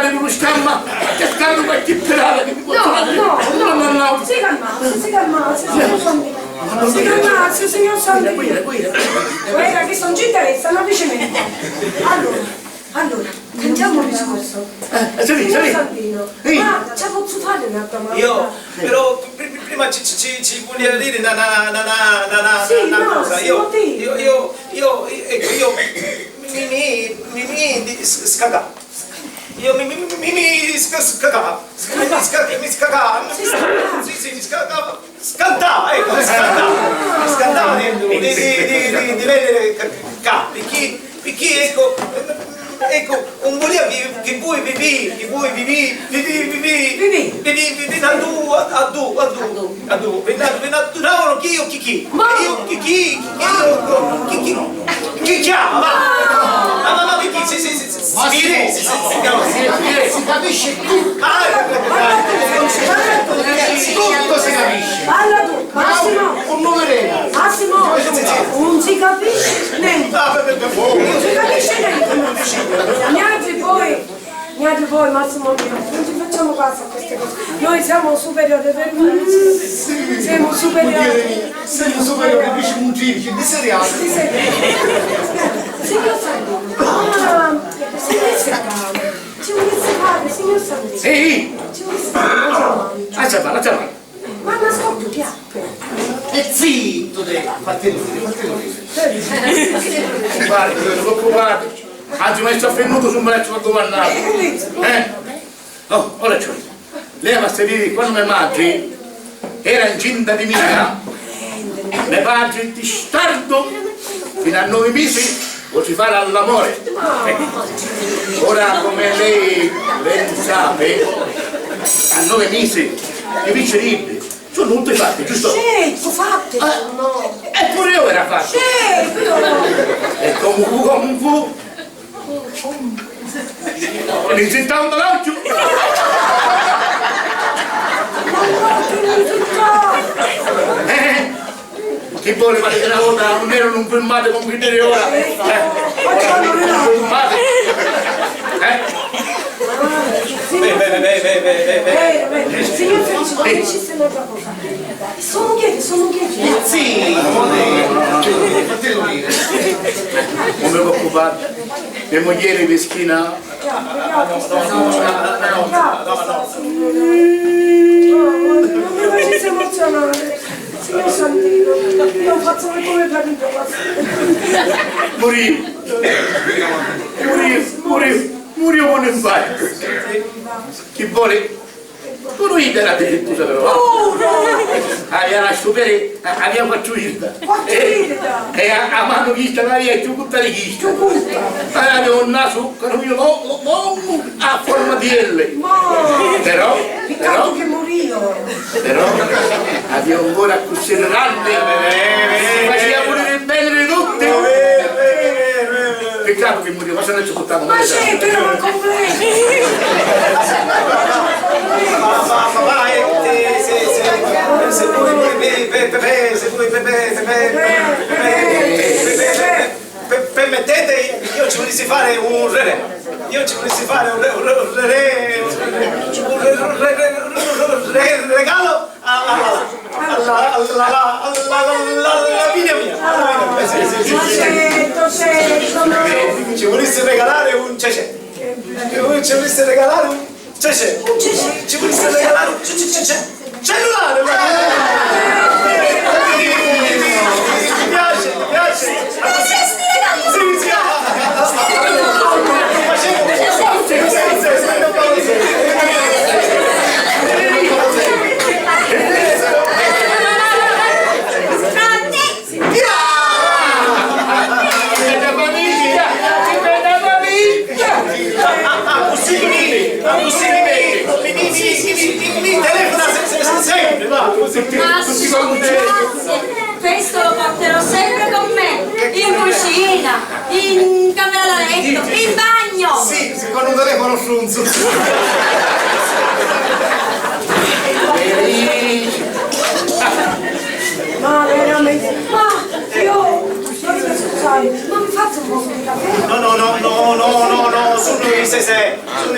Cu lu stamma, cercannu qualchi pirata chi mi pozzu fari. No, no, no, no, no, si calmassi, si calmassi, signor Santino. Si calmassi, signor Santino. Guarda, chi non ci interessa, non dice niente. Allora, allora, cambiamo discorso. Eh, eh, sì, signor Santino, ma ci pozzu fare una domanda? Io, però, pri-, pri-, prima ci, ci, ci, ci vulia diri na, na, na cosa. Sì, io, io, io, ecco, io mi, mi, mi, mi, mi, s-, scaca. Io mi, mi, mi, mi, mi sca-, scacava. Mi sca-, mi scacava. Sì, sì, mi scacava. Scantava, ecco, mi scantava. Mi scantava di, di, di, di, di, di venire ca, ca, picchì, picchì, ecco, ecco, un vulia chi, chi vui vivi, chi vui vivi, vivi, vivi, vivi, vivi, a du, a, a du, a du. Addu, vi na-, vi na-, dunavanu chi o chi chi? Ma io chi chi, chi chi, chi chi, chi chi ha? Ma, ma, ma, ma chi chi, sì, sì, sì, sì, Massimo, sì, sì, sì, no, sì, si capisce tutto. Ah, ecco, ecco, ecco. Tutto si capisce. Parla tu, Massimo. Un numerino. Massimo, non si capisce niente. Ah, per, per, per. Non si capisce niente, Massimo. Niente, poi Niente, poi, Massimo mio, non ci facciamo caso a queste cose. Noi siamo superiori per voi. Siamo superiori. Siamo superiori, invece non ci dice, di seriale. Di seriale. Signor Santino, ah, signor Santino, ci volesse fare, signor Santino. Ehi! Ci volesse fare, ma già. Lascia fare, lascia fare. Ma nascondi il piatto. E zitto te, fatelo dire, fatelo dire. Guarda, non vi preoccupate. Anzi, ma sto fernuto su un braccio a governare. Eh? Oh, ora c'ho. Lei va a sapere quando mia madre era incinta di mia, mio padre testardo fino a nove mesi. Vuoi fare all'amore? Eh. Ora, come lei ben sa, a nove mesi i picciriddi sono tutti fatti, giusto? Certo, fatti, eh, no. Eppure io era fatto. Certo. E comunque, comunque, mi zittavo un braccio. Eh? Chi vuole fare una volta non erano un filmato con chi dire ora? Eh? Ora non filmate? Eh? Beh, beh, beh, beh, beh, beh, beh. Signor Felice, ma ci stiamo troppo. Sono chieti, sono chieti. Sì, fratello mio. Non mi preoccupate, mia moglie è meschina. Non mi facesse emozionare, signor Santino, io faccio le come capito. Morì, morì, morì, morì un infarto. Chi vuole? Puru idda era difettusa però, va. Avia la stupere, avia quattru irda. Quattru irda? E a, a manu chista non avia chiù cutta di chista. Chiù cutta? Avia un nasu, quannu io lo, lo, longu, a forma di L. Ma però, peccato però, che murìu. Però avia un cuore accussì grande, si faceva pure il bene di tutti. Peccato che murìu, ma se no ci buttavamo. Ma sì, però, ma completo. Ma, ma, ma, ma, eh, se, se, se, se voi, pe, pe, pe, pe, se voi, pe, pe, pe, pe, permettete, io ci volessi fare un re, re. Io ci volessi fare un re, un re, un re, re, re, re, re, re, regalo. Ah, ah, ah, ah, la, la, la, la, la, la, la figlia mia. Eh, sì, sì, sì, sì. Certo, certo, ma ci volesse regalare un cecè. Ci volesse regalare un cecè. Un cecè. Ci volesse regalare un ce-, ce-, ce-, ce-, cellulare, ma mi piace, mi piace. Questo lo porterò sempre con me, in cucina, in camera da letto, in bagno! Sì, secondo telefono stronzo. Ma veramente, ma io, io scusate, ma mi faccio un po' di caffè? No, no, no, no, no, no, no, sono i sesè, sono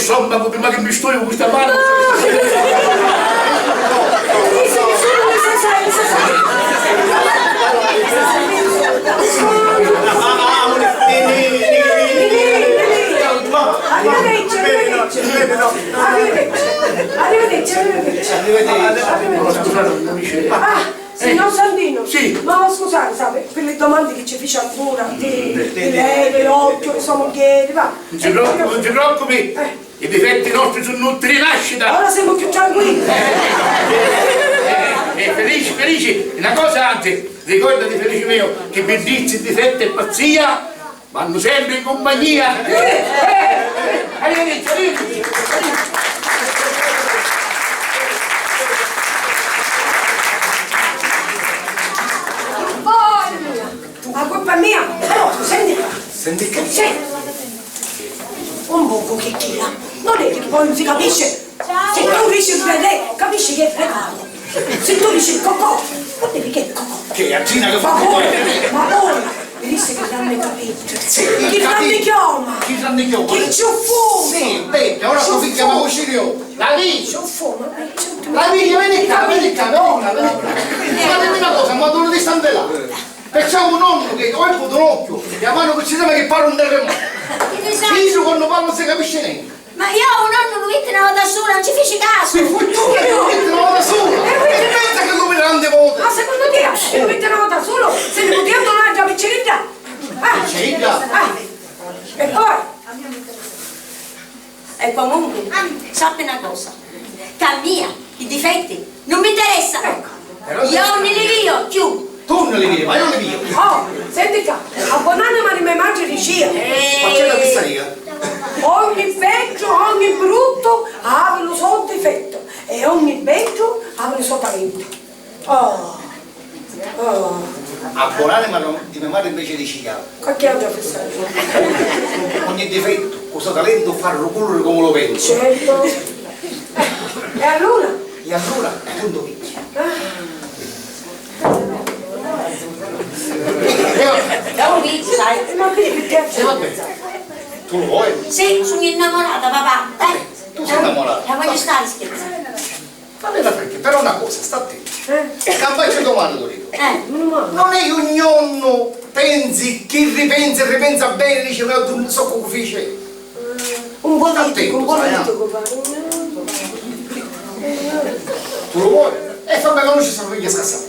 stommacu prima chi mi stoiu cu sta manu. Arrivederci, arrivederci. Arrivederci, arrivederci. Arrivederci. Ah, signor Sandino, sì, ma scusate, sa, per, per le domande che ci fece ancora di, di lei, dell'occhio, di sua moglie, va. Non si preoccupi, non si preoccupi. Eh. I difetti nostri sono tutti rinascita. Ora siamo più tranquilli. Eh, eh, felici, felici. Una cosa, anzi, ricordati, felice mio, che biddizzi, difetti e pazzia vanno sempre in compagnia. Eh, eh, eh, arrivederci, arrivederci. Oh, la colpa è mia. Oh, senti qua. Senti che? Sì. Un poco che tira. Non è che poi non si capisce. Se tu dici il bebè, capisci che è fregato. Se tu dici il cocò, vuol dire che è cocò. Che è Gina che fa cocò? Ma poi, mi disse che danno capito. Sì, che danno chioma. Che danno chioma? Che ciuffone. Sì, beh, ora sto figlio ma uscire io. La vi? Ciuffone, ma che ciuffone? La vi, vieni qua, vieni qua, nonna, vieni qua. Fatemi una cosa, ma dove ti sta andando? Perciò un nonno che ho il un occhio, e la mano che ci sembra che parla un terremoto. Chi ne sa? Dice quando parlo non si capisce niente. Ma io un nonno lo vitti una volta sola, non ci feci caso. Si fu tu che lo vitti una volta sola. E pensa che lo vide tante volte. Ma secondo te, se lo vitti una volta sola, se ne poteva tornare già piccerita? Ah. Piccerita? Ah. E poi? E comunque, sappi una cosa, che a mia i difetti non mi interessano. Ecco. Però io non li vedo più. Tu non li vedi, ma io li vedo. Oh, senti qua, a buonanima di mia madre dicia, eh, ma c'è la pizzeria? Ogni vecchio, ogni brutto ha un suo difetto e ogni vecchio ha un suo talento. Oh, oh. A buonanima di mia madre invece dicia, qualche altro fessaggio. Ogni difetto, questo talento fa rucullere come lo vento. Certo. E allora? E allora, appunto, vedi. Ah. E vabbè. È un vizio, sai. Eh, ma perché? E vabbè. Tu lo vuoi? Sì, sono innamorata, papà. Eh? Tu sei innamorata? La voglio stare, scherzo. Va bene, perché, però una cosa, sta attento. Eh? Campagna domani, lo dico. Eh, meno male. Non è che ogni giorno pensi, chi ripensa e ripensa bene, dice, "Ma tu non so come fece." Eh, un politico, un politico, sai, eh? Tu lo vuoi? E fa me conoscere sta famiglia scassata.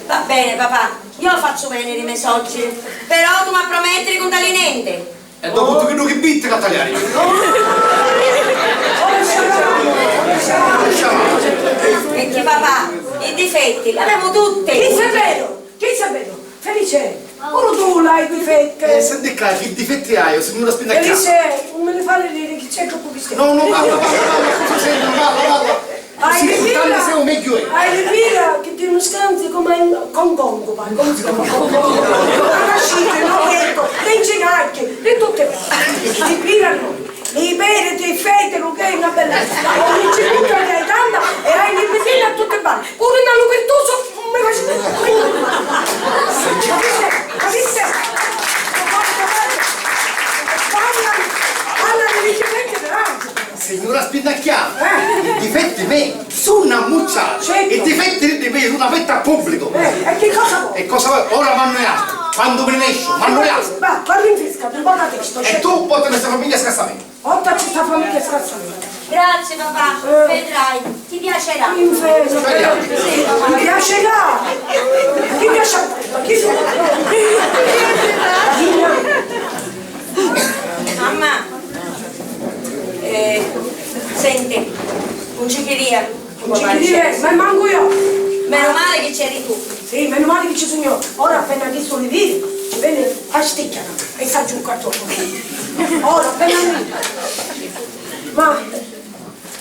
Va bene, papà, io faccio bene di me soggi, però tu mi prometti di contargli niente. E dopo tutto quello che bitti a tagliare. Perché papà, i difetti l'avemo tutti. Chi è vero? Chi è vero? Felice, pure tu l'hai difetti. Eh, senti qua, che difetti hai, signora Spinacchiata? Felice, non me ne fare ridere, che c'è troppo bischietto. No, no, parla, parla, parla, cosa sei, parla, parla. Hai le pila, hai le pila che ti non scanzi come in Hong Kong, pare, come si chiama? Hong Kong. Nascite, no, ecco, le ginocchia, le tutte. Le pila no, le pere, te fete, lo che è una bellezza. Ogni giorno che hai tanta e hai le piscine a tutte bande. Pure in allo pertuso, non mi faccio. Capite? Capite? Parla, parla, le dice vecchie, però. Signora Spinnacchiata, eh, i difetti me sunnu ammucciati. Certo. I difetti di me sunnu aperti al pubblico. Eh, e che cosa vuoi? E cosa vuoi? Ora mannu e altri. Quando mi ne esco, mannu e altri. Va, va, rinfrescati un po' la testa. E tu portami sta famiglia a casa mia. Portaci sta famiglia a casa mia. Grazie, papà. Eh. Vedrai. Ti piacerà. Inferno. Sì, ti piacerà. Ti piacerà. Chi sono? Mamma, eh, senti, non ci queria. Non ci queria, ma manco io. Meno male che c'eri tu. Sì, meno male che ci sono io. Ora appena chi sono i viri, ci venne a sticchiare e sta giù un cartone. Ora appena lui. Ma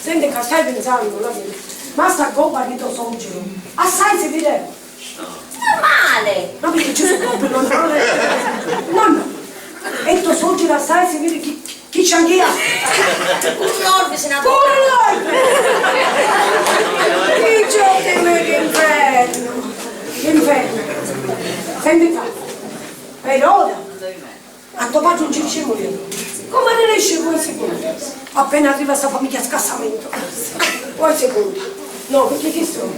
Senti, ca stai pensando, la vita. Ma sta gobba di to suocero, assai si vede. Sta male! Ma perché ci sono gobbe normale? No, no. E to suocero assai si vede chi, chi Scianchia! Un orbi si n'ha. Pure noi! Diciotti mesi d'infernu! L'infernu! Senti qua, per ora a to patri non ci dicemu niente. Come ne esce poi si conta? Appena arriva sta famiglia a scassamentu, poi si conta. No, perché chi sono?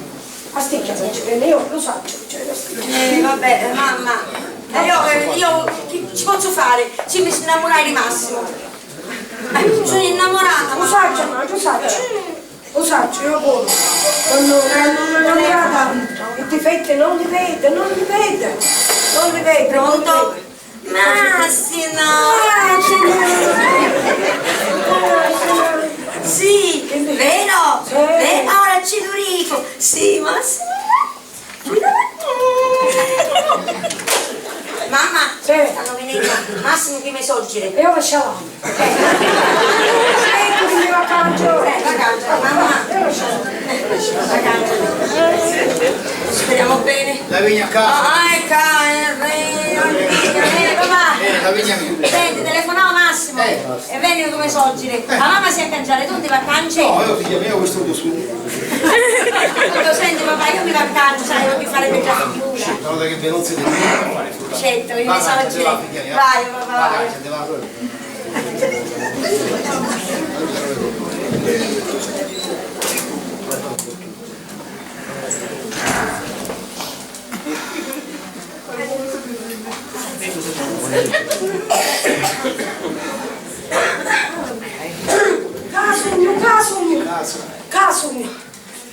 A sticchia non ci vede, io lo saccio, cioè, lo saccio. Eh, vabbè, mamma, eh, io, eh, io chi ci posso fare? Ci mi si innamorai di Massimo. Eh, sono innamorata, lo saccio, ma lo saccio. Lo saccio, io buono. Quando, quando innamorata, i difetti non li vede, non li vede. Non li vede, non li vede. Pronto? Massimo! Massimo! Sì, vero? Sì. Beh, ora ci lo dico. Sì, Massimo. Mamma, sì, stanno venendo. Massimo, chi mi sorgere? E ora sciavamo. Ecco che mi va a canto. Eh, va a canto, mamma. E ora sciavamo. Va a canto. Speriamo bene. La vigna a casa. Ah, è ca-, è re-, eh, papà. Eh, la vigna mia. Senti, telefonavo Massimo. Eh. E veni come sorgere. Eh. La mamma si è cangiata, tu non ti va a cangiare? No, io figlia mia, questo lo so. Lo senti, papà, io mi va a cangiare, sai, voglio fare per la figura. Una volta che Venozia ti dice a fare figura. Certo, io mi so girare. Vai, papà, vai. Ca sugnu, ca sugnu, ca sugnu.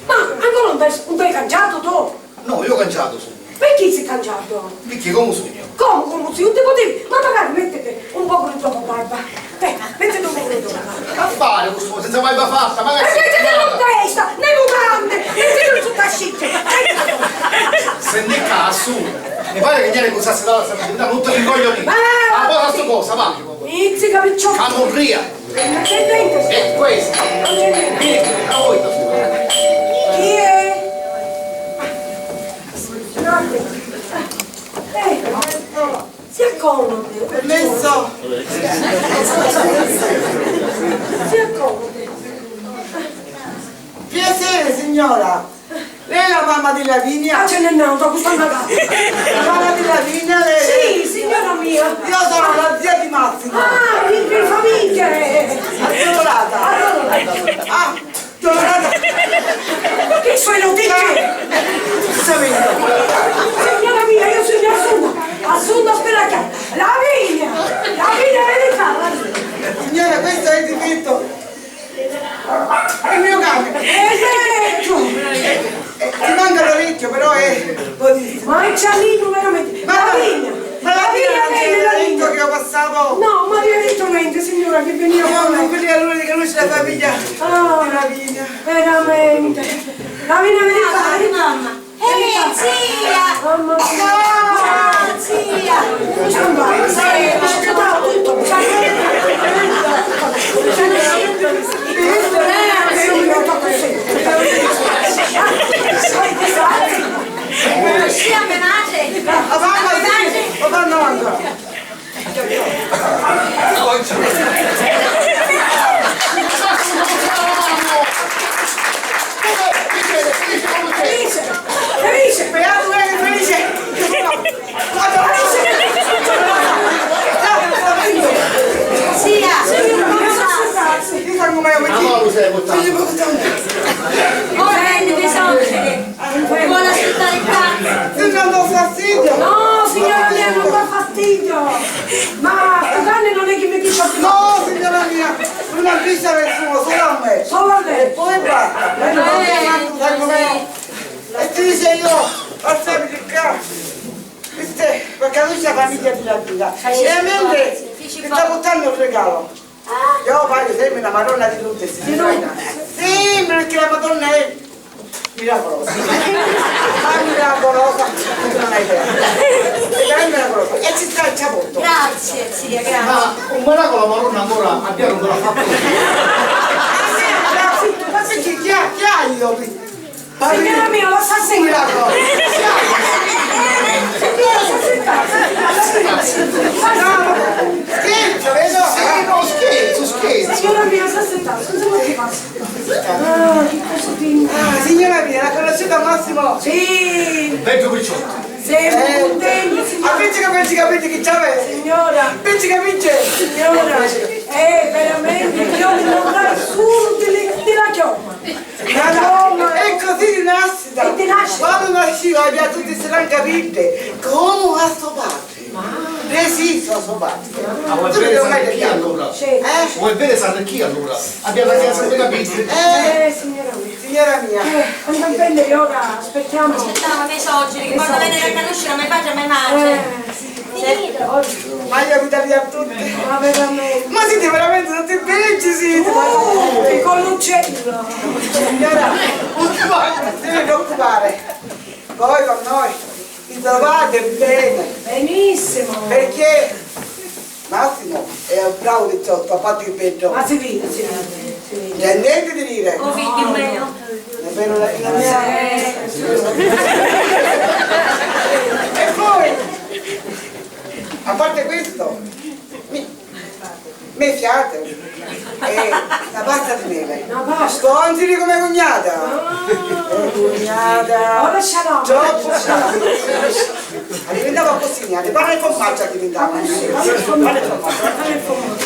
Ma ancora non t'hai, non t'hai cangiato tu? No, io cangiato sugnu. Perché si cangiato? Perché comu sugnu? Comu, comu sugnu? Non ti potevi, ma magari mettiti un poco di tua barba. Te, mettiti un poco di tua barba. Che fare cu stu, senza barba fatta? Ma che... E mettiti la testa, le mutande, mettiti sotto a scicchio. Senti ca, su, mi pare che ieri cosa si dava sta mattina, non ti rincoglionire. Ma... Ah, poi sta cosa, va. Mizzica, picciotto. Camurria. Ma c'è niente. E questo. Non c'è niente. Vieni, a voi, da sua. Chi è? Guardate. Eh, si accomodi. Permesso? Si accomodi. Piacere, signora. Lei è la mamma di Lavinia? Ah, ce n'è n'autra, questa è una... La mamma di Lavinia, lei? Sì, signora mia. Io sono la zia di Massimo. Ah, di, di famiglia, eh. Addolorata. Addolorata. Ah, addolorata. Che sono di che? Sapete? Signora mia, io sono Assunta. Assunta Spelacchiata. Lavinia! Lavinia, vieni qua, Lavinia. Signora, questo è il difetto. È il mio cane. È vecchio! Eh, ti manca l'orecchio, però è buonissimo. Ma è Giannino, veramente. Ma la Lavinia! Ma la Lavinia, Lavinia non c'è detto che io passavo? No, ma mi ha detto niente, signora, che veniva. Io non quelli allora che conosce la famiglia. Ah, Lavinia. Veramente. Lavinia, vieni qua, vieni qua. Mamma. Ehi, zia! Mamma mia! Ciao, zia! Conosci a mia madre? A mamma, sì, lo fanno ancora. Felice! Felice! Beato lei, Felice! Felice! Sia! Io sono come... Ora veni, bisogna. Vuole aspettare il pranzo? Io non do fastidio. No, signora mia, non dà fastidio. Ma stu cane non è che mi piace. No, signora mia, non avvisa nessuno, solo a me. Solo a lei. E poi basta. Eh, eh, sai com'è? E ti dice io, passami di qua. Questa è, perché lui c'è la famiglia di la vita. Veramente, mi sta portando un regalo. Io voglio sempre la Madonna di Lourdes, di Lourdes. Sempre perché la Madonna è miracolosa. Ma miracolosa, tu non hai idea. È miracolosa. E ci sta il ciabotto. Grazie, zia, grazie. Ma un miracolo la Madonna ancora abbiamo ancora fatto. Ma perché chi ha, chi ha io qui? Signora mia, lascia sentare. Signora, lascia sentare. Scherzo, vedo? Sì, no, scherzo, Ah, signora mia, la conoscete a Massimo? Sì. Peggio picciotto. Siamo contenti, signora. Appiccica, appiccica, appiccica, chi c'avete? Signora. Appiccica, appiccica. Signora, eh, veramente, io mi non solo di, di la chioma. Ma no, è così di nascita. E di nascita. Quando nasciva aveva tutti i strani capelli, come a sto padre. Preciso, so padre. Ah, vuoi bene San Ricchì allora? Sì. Eh? Vuoi bene San Ricchì allora? Abbiamo la fidanzata capito? Eh, signora mia. Signora mia. Eh, quando venne ora aspettiamo. Aspettava me soggieri, che quando venne a conoscere me padre e me madre. Eh, sì. Sì. Ma io mi taglio a tutti. Ma veramente. Ma siete veramente tutti belli, siete. Uh, che con l'uccello. Signora, non si deve preoccupare. Voi con noi vi trovate bene. Benissimo. Perché Massimo è un bravo vecchiotto, ha fatto il bel gioco. Ma si vede, si vede, si vede. C'è niente di dire. Oh, figlio mio. È vero, la figlia mia. Eh. E poi, a parte questo, mi, me fiate, è una pasta di mele. Una pasta? Sconzili come cugnata. Ah. Eh, cugnata. Ora scialama. Troppo scialama. Diventava così, niente. Pane e formaggio diventava. Pane e formaggio.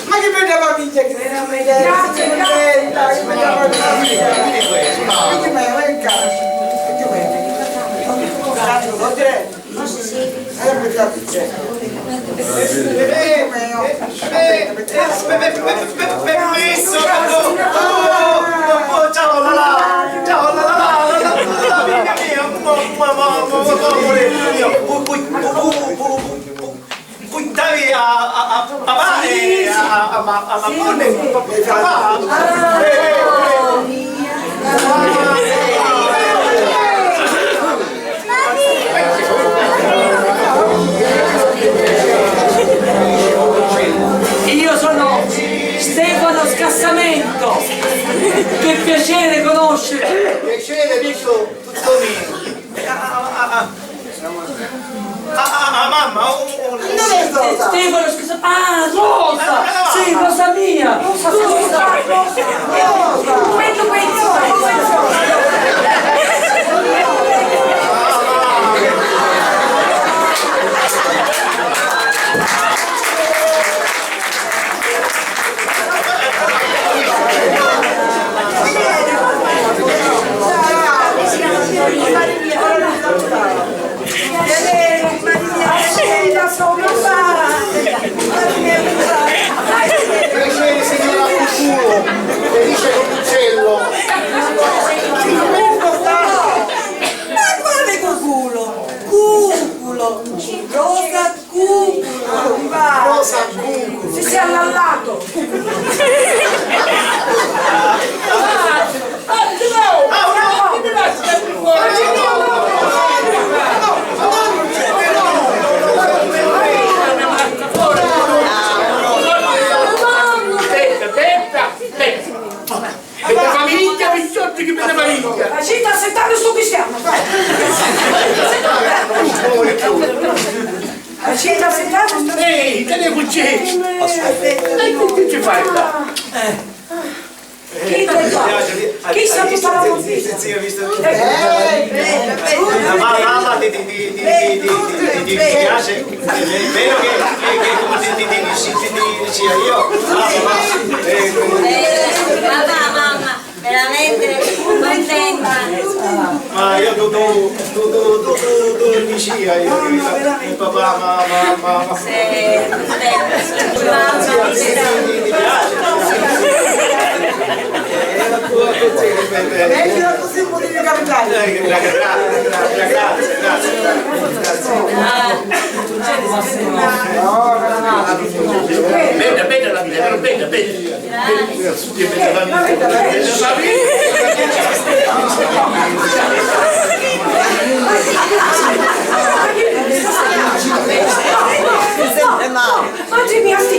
Ma che bella famiglia che siete. Grazie, grazie. Bella, che bella famiglia. Che bella, ma in casa. Che bella. Grazie, vuol dire? Eh, mi fa piacere. Eh, ma io. Permesso! Oh, oh, oh, ciao, la, la, ciao, la, la, la, la, la, la, figlia mia, mo, mo, mo, mo, mo, amore mio, pu-, pu-, pu-, pu-, pu-, pu-, puttavi a, a, a, a mare, a, a, a, a, a, sì, sì, papà. Ah. Eh, eh, eh. Io sono Stefano Scassamento, che piacere conoscere. Piacere tutto, tutto mio. Ah, ah, ah, ah. Ah, ah, ah, mamma, oh, oh, oh. Dov'è Rosa? Stefano, scusa. Ah, Rosa! Sì, Rosa mia! Rosa, Rosa, Rosa, Rosa! Questo, questo, questo! Piacere, signora Cuculo, felice con l'uccello. Ma quale cuculo? Cuculo, Rosa Cuculo. Rosa Cuculo. Si sei allallato. Aspetta, aspetta, aspetta. Bella famiglia, picciotti, che bella famiglia. Facite assettare sto cristiano, vai. Facite assettare sto... Ehi, te ne cucci? Eh, che, che ci fai qua? Eh. Chi te fa? Chi sa chi sarà? Sì, sì, sì, ho visto. Eh, eh, eh. Ma mamma ti, ti, ti piace? È vero che, che, che come ti, ti, ti, ti, ti, ti, ti, io? Ah, ma, eh, eh, ma va, mamma, veramente contenta. Ma io tu, tu, tu, tu, tu, tu, tu, dici, io, io, il papà, ma, ma, ma, ma. Sì, mamma, sì, sì, sì, sì, sì. Meglio così potevi capitare. Eh, gra-, gra-, gra-, gra-, grazie, grazie, grazie. Bella, bella la vita, però bella, bella. Grazie. Sempre male. Ma che, che, che,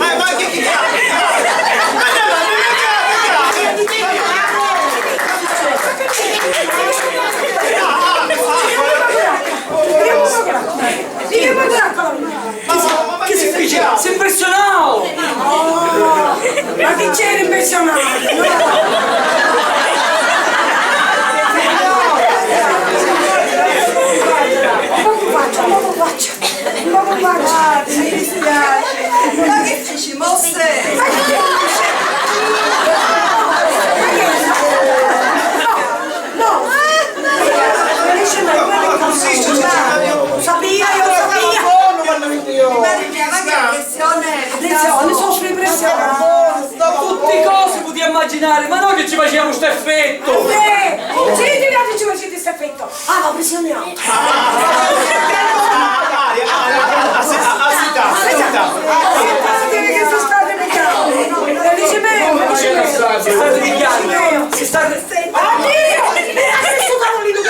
che si dice? Si impressionau! Ma chi c'è di impressionante? No! Un poco faccia, un poco faccia, un poco faccia. Ah, mi dispiace. Ma che feci, mosse? Ma che feci? No! Dice, ma come? Sapia, io sapia! Pressione, pressione, soffri pressione. Da tutti cosi putia immaginari, ma noi chi ci faciamu st'effettu? Eh, sì, ti piace ci facete st'effetto? Ah, la pressione alta. Aspetta, aspetta, aspetta. Aspetta, che si sta arrabbiando. Felice me, Felice me. Si sta arrabbiando. Si sta arrabbiando. Oddio! Era questo tavolino che...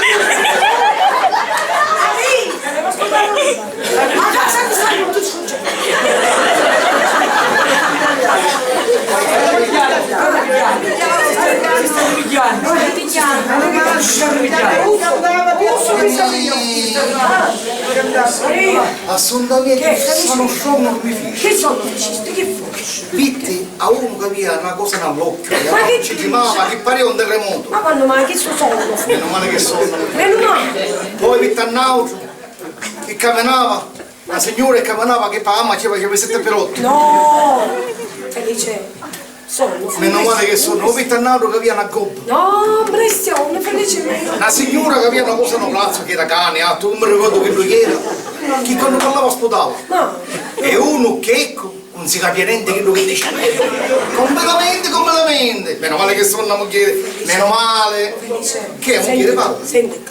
Ah, sì, era questo tavolino. Ma cosa ti sta tutto successo? Assunta mia, che sono strommo mi fici. Che sono? Che fu? Vitti a unu ca avia na cosa nta l'occhiu, e ci tremava, chi paria un terremotu. Ma quannu mai chi stu sonnu? Meno male che sonnu. Meno male. Poi vitti a n'autru chi caminava, na signura chi caminava chi pagava ci faceva sette pirotti. No, Felice, sonnu. Meno male che sonnu. Poi vitti a n'autru chi avia na gobba. No, impressione, Felice mio. Na signura chi avia na cosa nta u brazzu chi era cani, attu, non mi ricordo chi lu era, chi quannu parlava sputava. Ma... E unu checcu. Non si capia nenti chiddu chi dici. Completamente, completamente. Meno male che sonnu a mugghieri. Meno male. Che a mugghieri parla? Senti,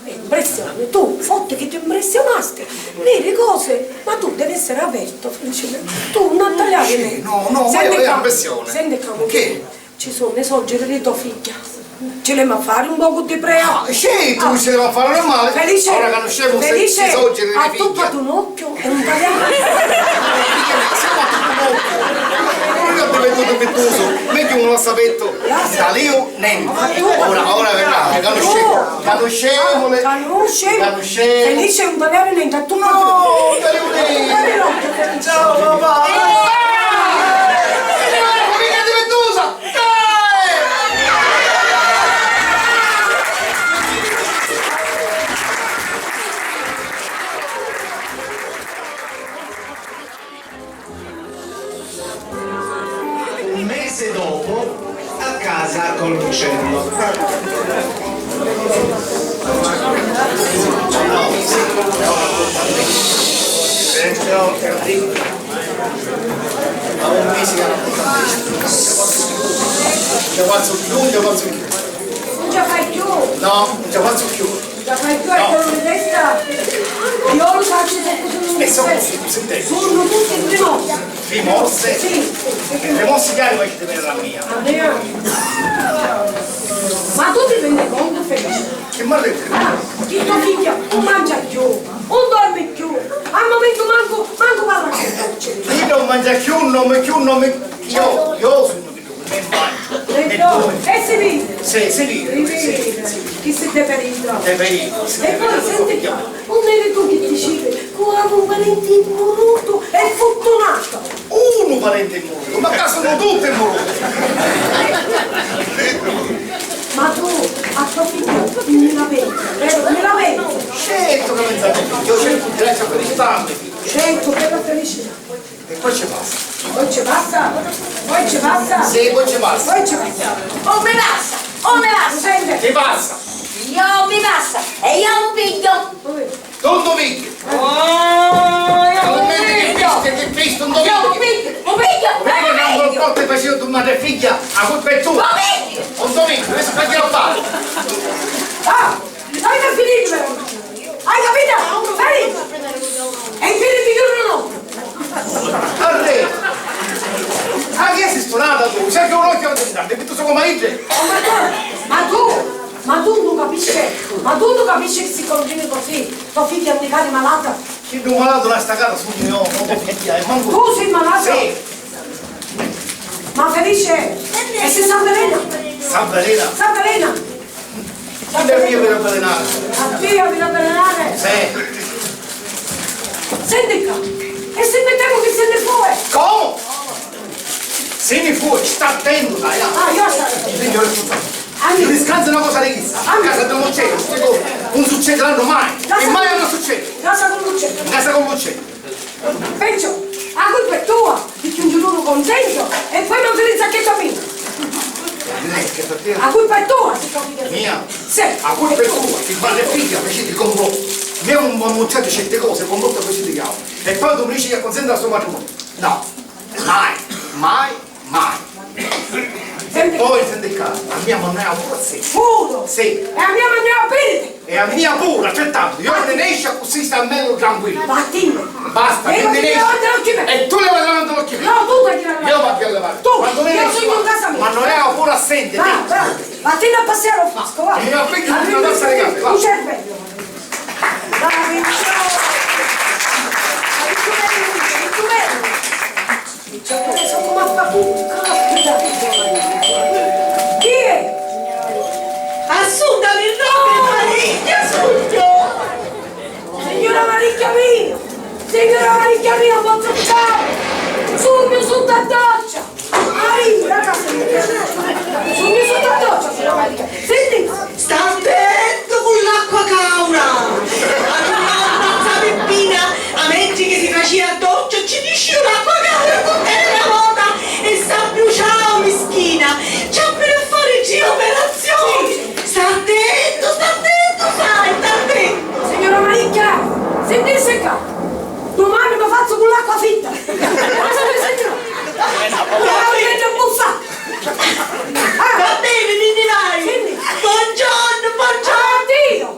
impressione. Tu fotti chi ti impressionasti. Viri cosi. Ma tu devi essere aperto, Felice. Tu non tagliare. Sì, no, no, senti, io, io qua, impressione. Senti qua, che? Ci sunnu i sogghiri di to figghia. Ci l'emu a fari un pocu di prea. Ah, certu, ci l'emu a fari, normali. Felice, ora canuscemu i sogghiri di me figghia. Felice, attuppa un occhiu e un tagliari. Semu a tuttu un occhiu. Io addiventatu pittusu, megghiu un lassapettu. Lassa. Taliu, nenti. Ora, ora, ora, canuscemu. Canuscemuli. Canuscemu. Canuscemu. Felice, un tagliari nenti, attuppa. No, taliu nenti. Ciao, papà. Figghia difettusa! Un mese dopo, a casa con l'uccello. Già fazzu più, già fazzu più. Non ce la fai più? No, non ce la fazzu più. Non ce la fai più, no. Hai dolore di testa? Io lo faccio sempre. E sono, sentite. Sono tutti rimossi. Rimossi? Sì, sì, sì. Rimossi chiari, ma che te la mia. La mia? Ma tu ti rendi conto, Felice? Chi m'arrendi? Ah, chi to figghia non mangia più, non dormi più, al momento manco, manco parla più. Chi non mangia più, non mi, più non mi, io, io sono chi non mi mangio. E si vidi? Sì, si vidi, sì, sì. Chi si deperita? Deperita, sì. E poi senti qua, non eri tu che dicevi che avevo un parente murutu e fortunato? Unu parente murutu, ma ccà sunnu tutti muruti! Ma tu a to figghiu mi la pensi, vero? Mi la pensi? Certu ca pensu a to figghiu, certu, grazia a Felici tanti. Certu, bella Felici. E poi ci passa. Poi ci passa? Poi ci passa? Sì, poi ci passa. Poi ci passa. Oh, mi passa! Oh, mi passa! Senti. Ti passa! Io mi passa! E io un figghiu! Oi. Tuntu figghiu! Oh, io un figghiu! Che fistu, un figghiu! Io un figghiu! Un figghiu! Vedi che non comporti facevo tu madre e figlia, a colpa è tua! Un figghiu! Un figghiu, questo fa ghirattare! Ah! Avete finito però! Hai capito? Vedi? E in piedi di giorno no! Arrè! Ma chi si stunata tu? Sei che un occhio a distante, che tu sei come idre! Oh, ma tu, ma tu, ma tu non capisci, ma tu non capisci che si continui così, tua figlia è malata? Chi non malato da sta casa sono io, non tua figlia, e manco... Tu sei malato? Sì. Ma Felice, e se s'avvelena? S'avvelena? S'avvelena! Chi è mia per avvelenare? A tia per avvelenare? Sì. Senti qua, e se mettiamo che se ne fuori? Come? Seni fuori, sta attentu, dai, ah. Ah, io sto attento. Signore, scusa. Anni. Mi scansa una cosa di chissa. Anni. A casa di un uccello, sti cose non succederanno mai. E mai hanno succedere. Casa di un uccello. Casa con l'uccello. Perciò, la colpa è tua, ti chiungi l'uno contento e poi non ti rizzacchetti a me. Non è che per te. La colpa è tua, se capite. Mia? Sì. La colpa è tua, ti parli figlia, invece ti comporti. Me un mucciato certe cose, comporta così di chiaro. E poi tu mi dici che consente al suo matrimonio. No. Mai, mai, mai. Senti. Poi senti qua, a mia manera pure sì. Puro? Sì. E a mia manera pure? E a mia pure, altrettanto. Io non ne esce così, sta meglio tranquillo. Vattene. Basta, che ne esce. E tu levati davanti l'occhio. No, tu devi levare. Io vado a levare. Tu, quando io sono in casa mia. Ma non è pure assente. Va, va. Vattene a passare al fresco, va. Io a figlia non la lascio. Un cervello. Vai, ciao. Vai, tu vedi, tu vedi. Cioè, adesso come fa tu? Caspita! Chi è? Assunta, mi rovi, Maricchia, sugnu! Signora Maricchia mia! Signora Maricchia mia, posso fare? Sugnu sotto a doccia! Maricchia, sugnu sotto a doccia, signora Maricchia! Senti! Sta attentu cu l'acqua caura! A nonna zia Peppina, a mentri chi si facia a doccia, ci nisciu l'acqua caura cu tera vota e s'abbruciau mischina! Ci appi da fari tri operazioni! Sta attentu, sta attentu, sai, sta attentu! Signora Maricchia, sentisse qua! Dumani mi fazzu cu l'acqua fitta! Signora! Chiamami che c'è bussa! Va bene, mi ne vai! Buongiorno, buongiorno! Addio!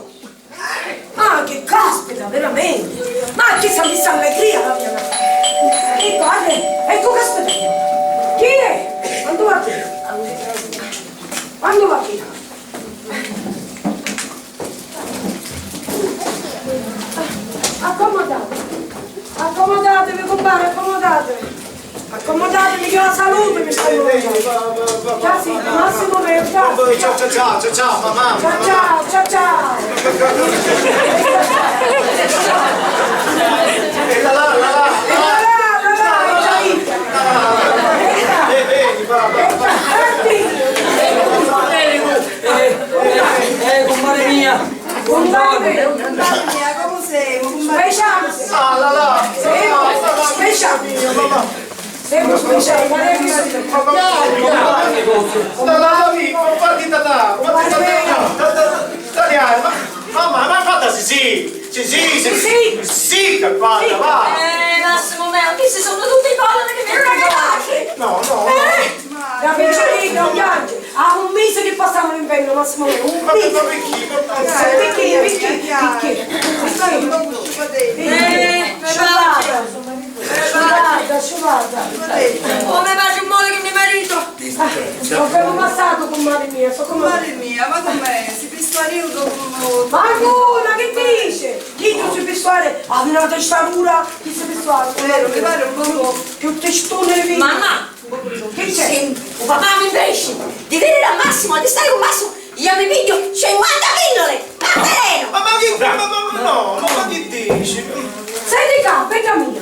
Ah, che caspita, veramente! Ma chi s'ha messa allegria la mia mamma! Ecco, guarda, ecco, caspita! Chi è? Quando va qui? Quando va qui? Accomodatevi, accomodatevi, compare, accomodatevi. Accomodatevi, che la salute mi sta dicendo. Già sì, Massimo, per ciao, ciao, ciao, ciao, ciao, mamma. Ciao, ciao, ciao, ciao. E la, la, la, la, la. E la, la, la, la, ciao. Eh, eh, va, va, va. Eh, eh, eh, compare mia. Compare, compare mia, come siamo? Speciale. Ah, la, la. Siamo speciali. Siamo speciali, guarda che io dico. Dai, dai, dai, ma fatti tata, fatti tata, tata, tata, ma, mamma, ma fatta sì, sì, sì, sì, sì, sì, sì, che fatta, va. Eh, Massimo mio, chi si sono tutti i poveri che mi regalati? No, no, no. Eh? La picciolina non piange. Ah, un mese che passava l'inverno, Massimo mio, un mese. Ma perché? Ma perché? Perché? Perché? Perché? Eh, sciupata, sciupata, sciupata. Come va il male che mio marito? Ah, non abbiamo passato con mare mia, so come... Mare mia, ma com'è? Si pistuariu dopo. Ma ancora, che dice? Chi non si pistuare? Ah, una testatura, chi si pistuare? Vero, mi pare un poco. Più testone di vino. Mamma! Che c'è? Senti, u papà mi imprisci di veniri a Massimo, di stari cu Massimo, io mi pigghiu cinquanta pilloli, ma velenu! Ma, ma chi, ma, ma, ma no, ma, ma chi dici? Senti ccà, bedda mia,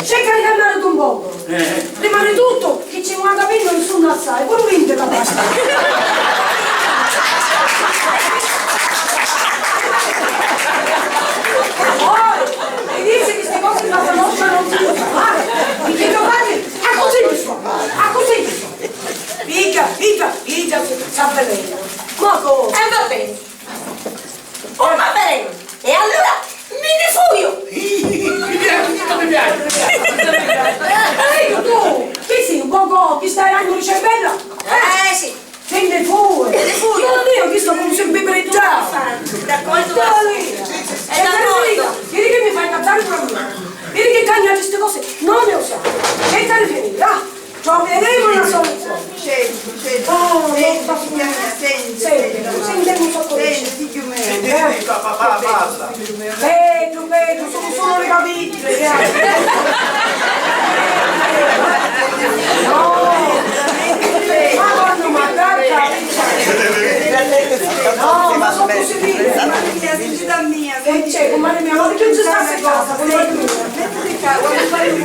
cerca di calmariti un poco. Prima di tutto, chi cinquanta pilloli sunnu assai, puru vinti capaci. Poi, mi dici che ste cose in casa nostra non si usa, ah, mi chiedo fatti. Accussì mi sta, accussì mi sta. Pigghia, pigghia, pigghia, sta velena. Ma come? E va bene. Oh, va bene. E allora mi ne fuio. Mi piace, mi piace. Ehi, tu, chi sei, un poco, chi stai ragno di cervello? Eh, sì. Senti, fui! Senti, fui! Dio mio, chi sto con sempre già! D'accordo? Dai! È d'accordo! Vedi che mi fai incazzare pure a me! Vedi che cagna queste cose! Non le usa! Cerca di finire, ah! Troveremo una soluzione! Senti, senti, oh, senti, non sta signora mia, senti, senti, senti, non so come. Senti, figlio mio. Senti, senti, papà, basta! Pedro, Pedro, sono solo le capite, che hai? No! Ma quando mandare capite? No, ma sono così vive. Che c'è, compare mio? Ma perché non ci sta a casa, compare mio? Mettiti qua, quando fai il...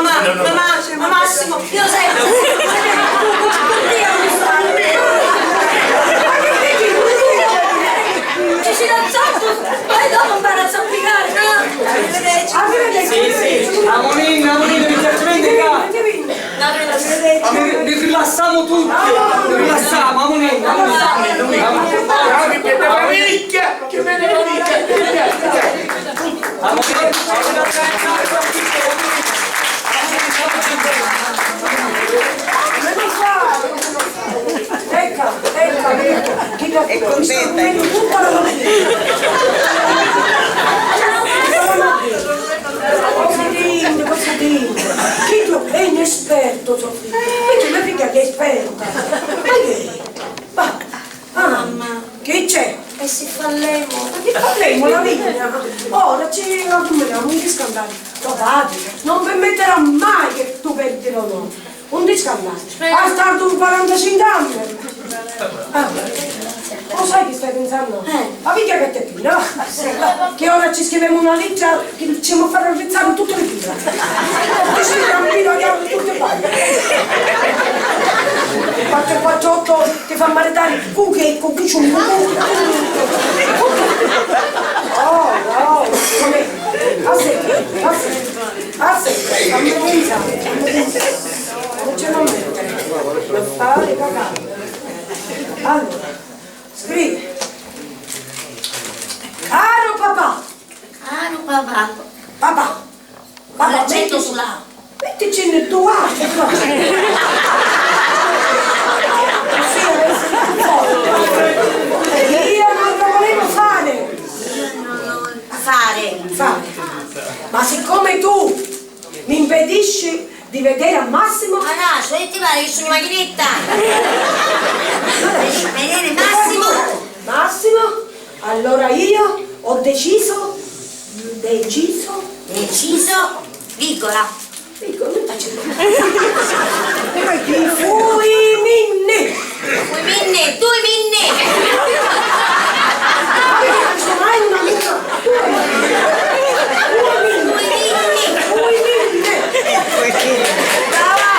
Mamma, mamma, ma Massimo, io sento. Ci si danzato, poi dopo impara a zappicare, no? Arrivederci. Sì, sì, amoninna, amoninna, mi piace vendicare. Arrivederci. Ni, ni rilassamu tutti, ni rilassamu, amoninna, amoninna. Che me ne dica, che me ne dica. Ecco, ecco, ecco. È contenta. Cosa dite, cosa dite? Chiddu è inesperto, so figghiu. Invece mia figlia che è esperta. Ma che è? Va. Ah, mamma, che c'è? E si fallemu? Ma che fallemu, la vigna? Ora ci la duminiamo, mi scandali. To patri non permetterà mai che tu perdi l'onore. Un ti scannari. Bastardu di quarantacinque anni. Ah, lo sai chi stai pensando? Eh. La figlia che te pina. Che ora ci scrivemo una lettera che ci facciamo fare arrezzare tutte le pila. Ti scrivi un pino che apre tutte e quante. Quattro quattro otto ti fa maritare cu che, cu chi c'è un cu. Oh, no. Aspetta, aspetta, aspetta, fammi pensare, fammi pensare. Non ce l'ho mettere. Non fare cagare. Allora, scrivi. Caro papà. Caro papà. Papà. Papà, metti, mettici due altri qua. Sì, adesso io non lo volevo fare. Fare. Fare. Ma siccome tu mi impedisci di vedere a Massimo. Ma no, cioè ti pare che sono una macchinetta? Vedere Massimo? Massimo? Allora io ho deciso, deciso, deciso, virgola. Virgola, non faccio. Fui minni. Fui minni, tu minni. Ma io non sono mai una minna. Due minni. Due minni. Due minni. Brava.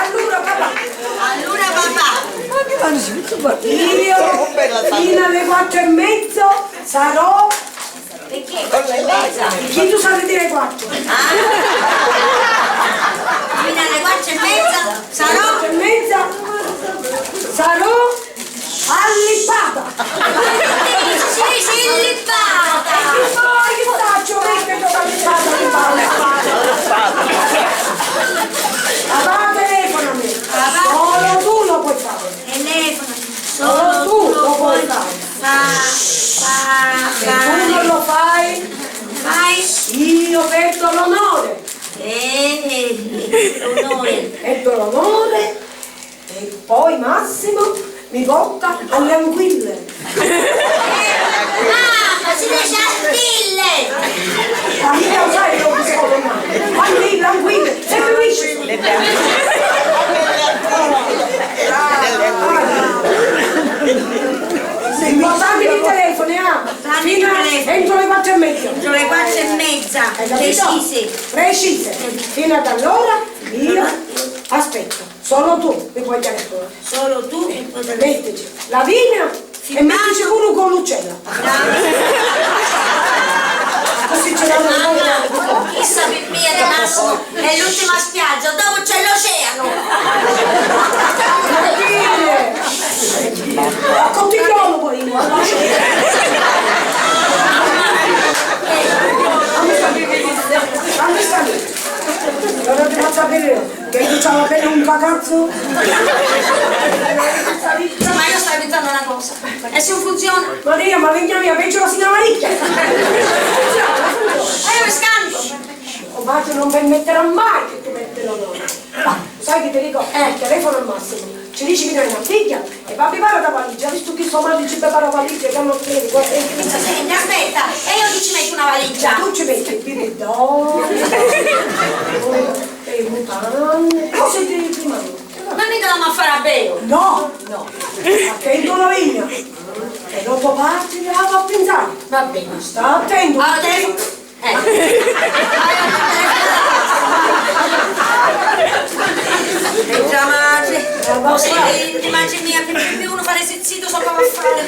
Allura, papà. Allura, papà. Io fino alle quattro e mezzo sarò. Perché quattro e mezza? Chi tu sai dire quattro? Ah. Fino alle quattro e mezza sarò. Quattro e mezza sarò allipata. Sì, sì, allipata. E chi poi che faccio? Perché sono allipata, allipata, allipata. Papà, telefonami. Papà. Solo tu lo puoi fare. Telefona. Solo tu lo puoi fare. Fa, fa, se tu non lo fai, fai. Io perdo l'onore. Eh, l'onore. Perdo l'onore e poi Massimo mi porta alle anguille. Ah, ma si dice anguille! Ma io lo sai dove sono ormai? Anguille, anguille, sempre pesce! L'importante che telefoni, ah! Fino a, entro le quattro e mezza. Entro le quattro e mezza, hai capito? Precise. Precise. Fino ad allora io aspetto. Solo tu mi puoi telefonare. Solo tu mi puoi telefonare. Mettici. Lavinia, e mettici pure con l'uccello. Così ce l'hanno. Chissà, per mia di Massimo è l'ultima spiaggia, dopo c'è l'oceano. Ma continuiamo poi. Quando sta lì? Allora ti faccio sapere io. Che tu c'ha la pelle un cacazzo? Ma io stavo pensando a una cosa. E se non funziona? Maria, ma vegna mia, peggio la signora Maricchia. E io mi scanto. O Maggio non permetterà mai che tu metti l'onore. Ma sai che ti dico? Eh, telefono al massimo. Ci dici che hai una figlia e va a preparare la valigia, visto che sua madre ci prepara la valigia, che non credi, guarda, eh, che mi... Senti, aspetta, e io chi ci metto una valigia? Tu ci metti il biberon, e mutande, cose di, di mano. Ma mica l'amo a fare a vero? No, no. Attento alla vigna. E dopo parti, che la va a pensare. Va bene. Sta attento. Allora, telefono. Eh. Senti, madre. Oh, senti, madre mia, per più uno fare zitto, so come fare.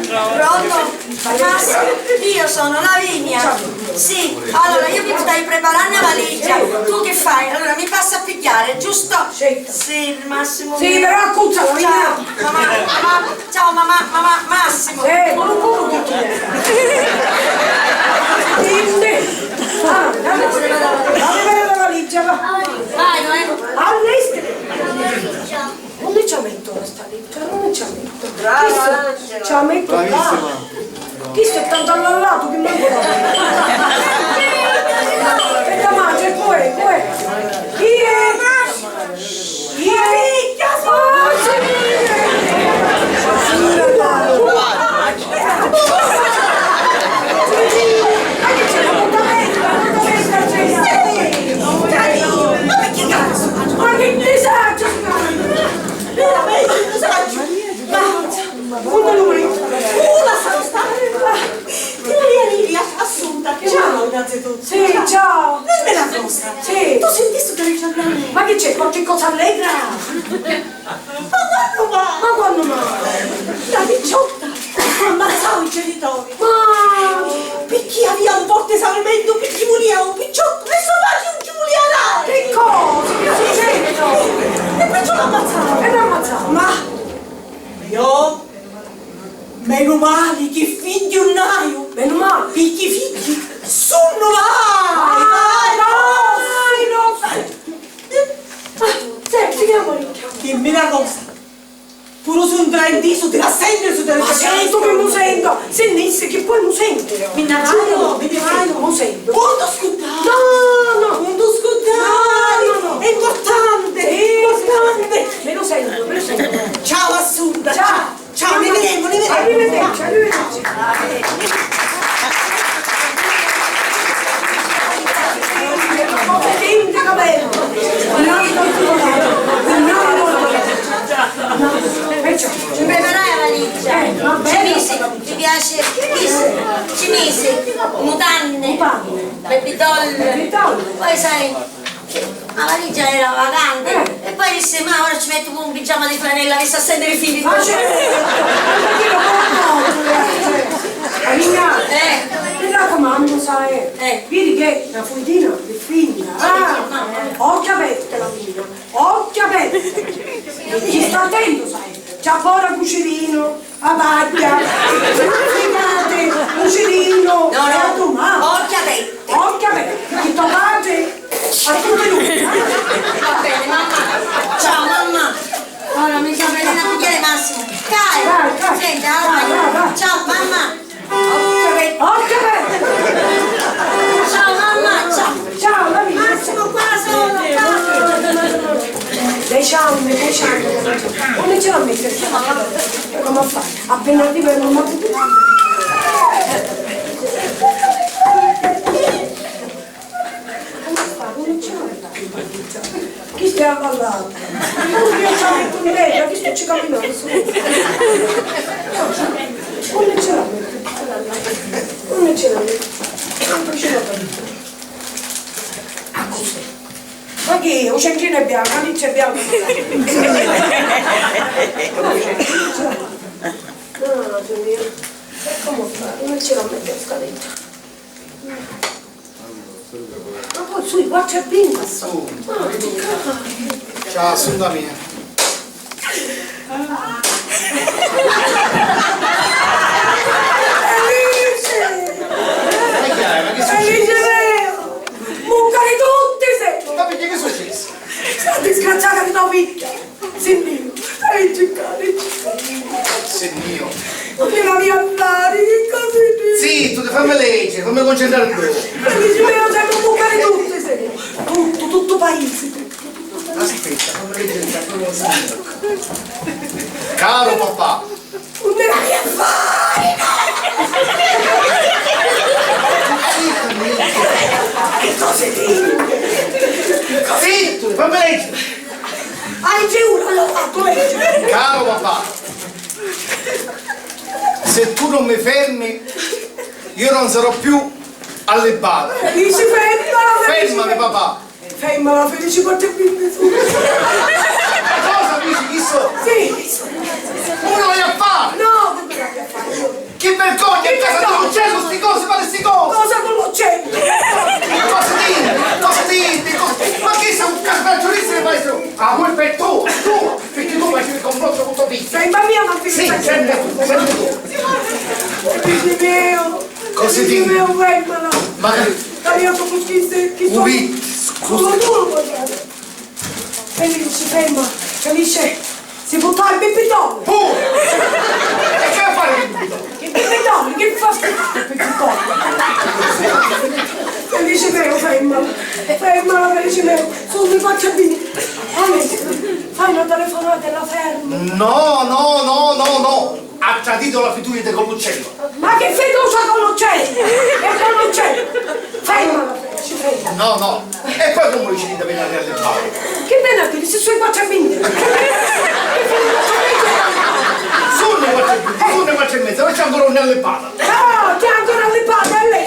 Pronto? Massimo, io sono Lavinia. Sì, allora io mi stai preparando la valigia. Tu che fai? Allora mi passa a pigliare, giusto? Sì, Massimo. Sì, però accuzzala, ciao, mamma, mamma, ciao, mamma, mamma, Massimo. Sì, pure, pure, chi è? Dimmi. Ah, dammi, dammi la valigia, va. Vai, vai. All'est. Unni ci la metto sta lettera? Unni ci la metto? Brava, Angela. Ci la metto qua. Bravissima. Chisto è tanto allallatu che manco la... Aspetta, ma c'è pure, pure. Chi è? Chi è? Oh, sì. Innanzitutto. Sì, ciao. Dimmi una cosa. Sì. Tu sentistu ca dici a me? Ma chi c'è, qualche cosa allegra? Ma quannu mai? Ma quannu mai? La picciotta ammazzau i genitori. Ma picchì avia un forti esaurimento, picchì vulia un picciottu e so patri nun ci vulia dari. Che cosa? Che succede? E perciò l'ammazzau. E l'ammazzau. Ma io Menu mali chi figghiu nn'haiu! Menu mali! Picchì figghi sunnu mai! Mai, mai, no! Ah, senti, che amore! Dimmi na cosa, puru su un traintisu ti la senti su. Ma certu che mu sentu! Si nissi chi poi mu sentu! Mi nna vaiu, mi nna vaiu, mu sentu! Untu scuddari! No, no! Untu scuddari! No, no, no! È importante! Sì, importante! Me lu sentu, me lu sentu! Ciao Assunta! Ciao! Ciao, ne vedemu, ne vedemu. Arrivederci, arrivederci. Perciò. Ci preparai la valigia. Eh, va bene. Ci misi, ti piace? Ci misi. Mutande. Mutande. Baby doll. Baby doll. Poi sai, la valigia era vacante. Eh. E poi dissi, ma ora ci metto pure un pigiama di flanella, mi sta a sentire fini. Ma certo! Amica, eh, mi raccomandu, sai, eh, vidi che na fuitina è finta. Ah, occhia aperta la mia, occhia aperta. Ci sta attento, sai, c'ha paura cucirino. A pagghia! Figati! Cucirinu! No, no. E a to ma? Occhia aperta! Occhia aperta! Chi to patri? A tutti noi! Va bene, mamma! Ciao, mamma! Ora mi sta venendo a pigliare Massimo! Dai! Dai, dai! Senti, vai, vai, vai. Ciao, mamma! Occhia aperta! Occhia aperta! Ciao, mamma! Ciao! Ciao, amica! Massimo, qua sono! Ciao! Deci anni, deci anni! Come ce la metti? Come fa? Appena arriva non mi ha potuto. Come fa? Non c'è. Chi stia ballando? Io c'ho il collega, chi sto ci cammino? Non c'è. Non c'è. Non c'è. Non c'è. Ah, così. Ma chi? U centrinu è biancu, a niccia è bianca. Ah, Dio mio. E come fare? Come ci la metto in scaletta? Ma poi sui quattro e venti. Ciao, sunta mia. Felice! Ma chi è? Ma chi succede? Felice mio! Mucca di tutti sei! Ma perché, che è successo? Sta disgraziata di tua figlia! Sinnìu, leggi ccà, leggi ccà. Sinnìu. Non mi la mia andare, che cosa dici? Zittu, fammi leggere, fammi concentrare un poco. Felice mio, sei un mucca di tutti sei! Tuttu, tuttu paese, tuttu, tuttu paese. Aspetta, fammi leggere il titolo. Caro papà. Unni l'haiu a fari, no! Che cosa dici? Zittu, fammi leggere. Hai giuro, l'ho fatto leggere. Caro papà, se tu non mi fermi, io non sarò più allibbato. Dici, fermala, fermala. Fermami, papà. Fermala, Felice, quantu è vinti su. Cosa dici, chistu? Sì. Uno l'haiu a fari! No, non mi l'hai a fari. Che vergogna, in casa di l'uccello, sti cose, fate sti cose! Cosa con l'uccello? Cosa dite? Cosa dite? Cosa... Ma chi sei un cascaggiolista che fai sto? Ah, colpa è tua, tua, perché tu facevi il complotto con tuo figlio. Sei bambino, non ti... Sì, sempre tu, sempre tu. Felice mio. Cosa dici? Felice mio, fermala. Ma che... Io tu chi sei, chi sono? Ui, scusa. Solo tu lo puoi fare. Felice, ferma. Felice, si buttò il bibitone. Pure! E che fai con il bibitone? Che bibitone? Che fa sto bibitone? Felice mio, ferma. Ferma, Felice mio. Sono le quattro e venti. Alex, fai una telefonata e la fermi. No, no, no, no, no. Ha tradito la fiducia con l'uccello. Ma che fiducia con l'uccello? E con l'uccello? Fermala, Felice, fermala. No, no. E poi come dici di venire a riallibbare? Che veni a dire se sui quattro e venti? Che fai quattro e venti? Sono quattro e venti, sono quattro e mezza, ma c'è ancora un'allibbata. Ah, c'è ancora un'allibbata, è lei.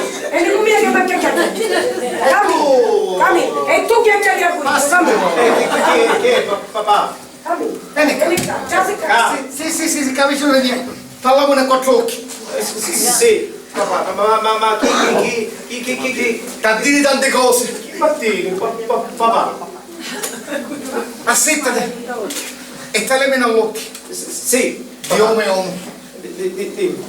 E mi cumbina chi m'ha chiacchiari. Camì, camì. E tu chiacchiari a quiddu, camì. Eh, chi, chi, chi, chi, pa-, papà? Camì. Veni ccà. Veni ccà, già si ccà. Sì, sì, sì, sì, capisci, veni. Parlamuni a quattru occhi. Eh, sì, sì, sì, sì. Papà, ma, ma, ma, ma, chi, chi, chi, chi, chi, chi, chi? T'ha diri tanti cosi. Chi m'ha diri, pa-, pa-, papà? Assittati e talèmina l'occhi. Sì, sì, sì. Di omu e omu. Di, di, di, di.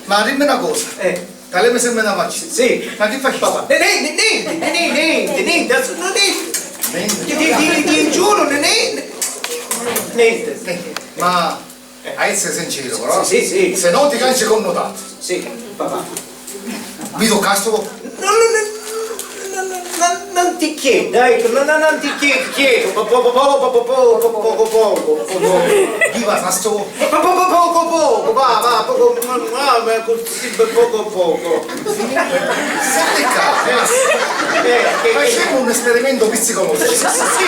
Ma dimmi na cosa. Eh. Talèmi sempri na facci. Sì. Ma chi facisti? Papà. Nenti, nenti, nenti, nenti, nenti, nenti, assu-, no, nenti. Nenti. Ti, ti, ti, ti giuru, ne-, ne-, nenti. Nenti. Ma hai essiri sinceru, però. Sì, sì, sì. Se no ti canci connotatu. Sì, papà. Mi tuccasti? No, no, no, no, no, no, non ti chiedo, ecco, no, no, non ti chiedo, chiedo, po-, po-, poco, poco, poco. Chi va, sastu? Po-, po-, po-, poco, poco, va, va, poco, ma, ma, ma così, poco, poco. Senti ccà, eh, che, che facemu un esperimento psicologico. Sì, sì, sì.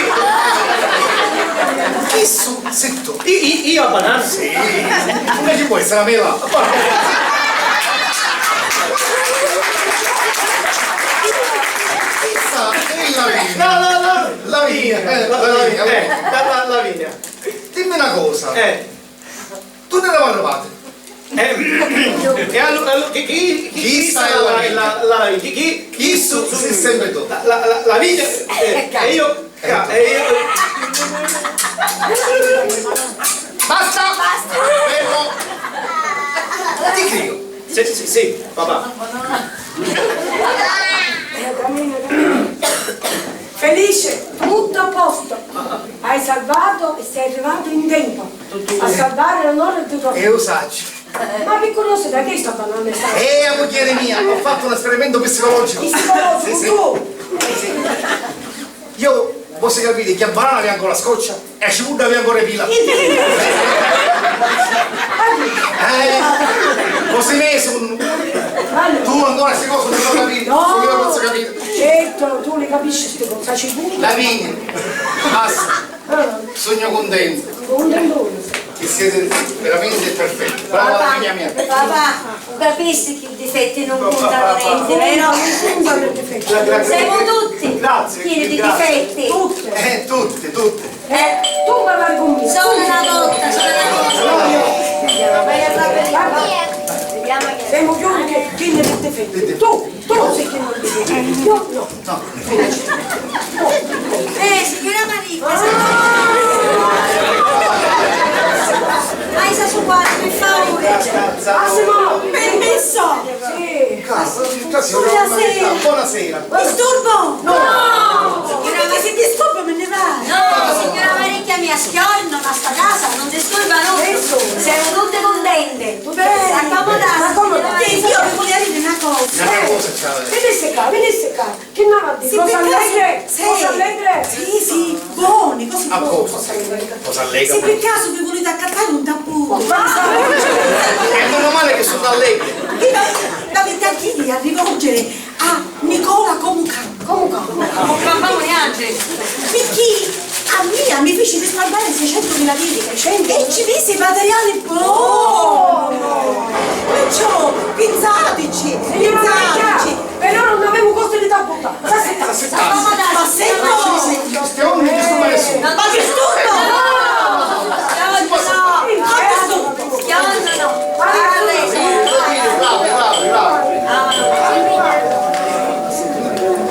Chissu, zittu. I-, i-, io a banana? Sì. Come ci può essere la mela? Questa è la vina. No, no, no. La vina, eh, la vina, eh, la, la, la vina. Dimmi una cosa. Eh. Tu ne l'hai arrivate? Eh, e allora, allora, chi, chi, chi, chissa è la, la, la, chi, chi, chi su, su, si sente tu. La, la, la, la vita, eh, e io, ca-, e io. Basta! Basta! Fermo! Ti crio. Sì, sì, sì, papà. Felice, tutto a posto. Hai salvato e sei arrivato in tempo a salvare l'onore di tua figlia. E lo saccio. Ma pi curiosità, chi è sta banana? Eh, a mugghieri mia, ho fatto un esperimento psicologico. Psicologico, sì, sì. Tu? Sì, sì. Io, posso capire, chi a banana aveva ancora la scoccia e a cipudda aveva ancora i pila. Eh, così me sono. Tu ancora queste cose non lo capire, no. Io posso capire. Certo, tu le capisci queste cose, a cipudda. La vini, basta. Ah. Sugnu cuntentu. Cuntentu. Che siete veramente perfetti. Brava, papà, figlia mia. Papà, u capisci chi i difetti non contano nenti, vero? Non contano i difetti. Siamo tutti pieni di difetti. Tutti. Eh, tutti, tutti. Eh, tu parlare con me. Solo una volta, solo una volta. Guarda, siamo più che pieni di difetti. Tu, tu sei pieno di difetti. Io no. No. No. Eh, signor Nonna, sta casa non disturba a nuddu. Semu tutti cuntenti. Bene. Accomodatisi. Accomodatisi. Io vi volia diri na cosa. Na cosa c'aveva. Vinisse ccà, vinisse ccà. Chi n'havi a diri? Cose allegre? Cose allegre? Sì, sì, boni, cosi boni. A postu. Cose allegre. Cose allegre. Se pi casu vi vuliti accattari un tapputu. Ma e meno male che sono allegre. L'aviti a diri, a rivolgiri a Nicola Comucanu. Comucanu. Comucanu, nianti. Pirchì a mia mi fici risparmiari seicentumila liri. Seicentu? E ci misi i materiali boni. Perciò, pinsatici, pinsatici. Però non avemu costi di tapputu. S'assittati. S'assittati. Ma senti, ma disturba nessuno. Ma disturba! No! No! Chiamano, no! Bravi, bravi, bravi.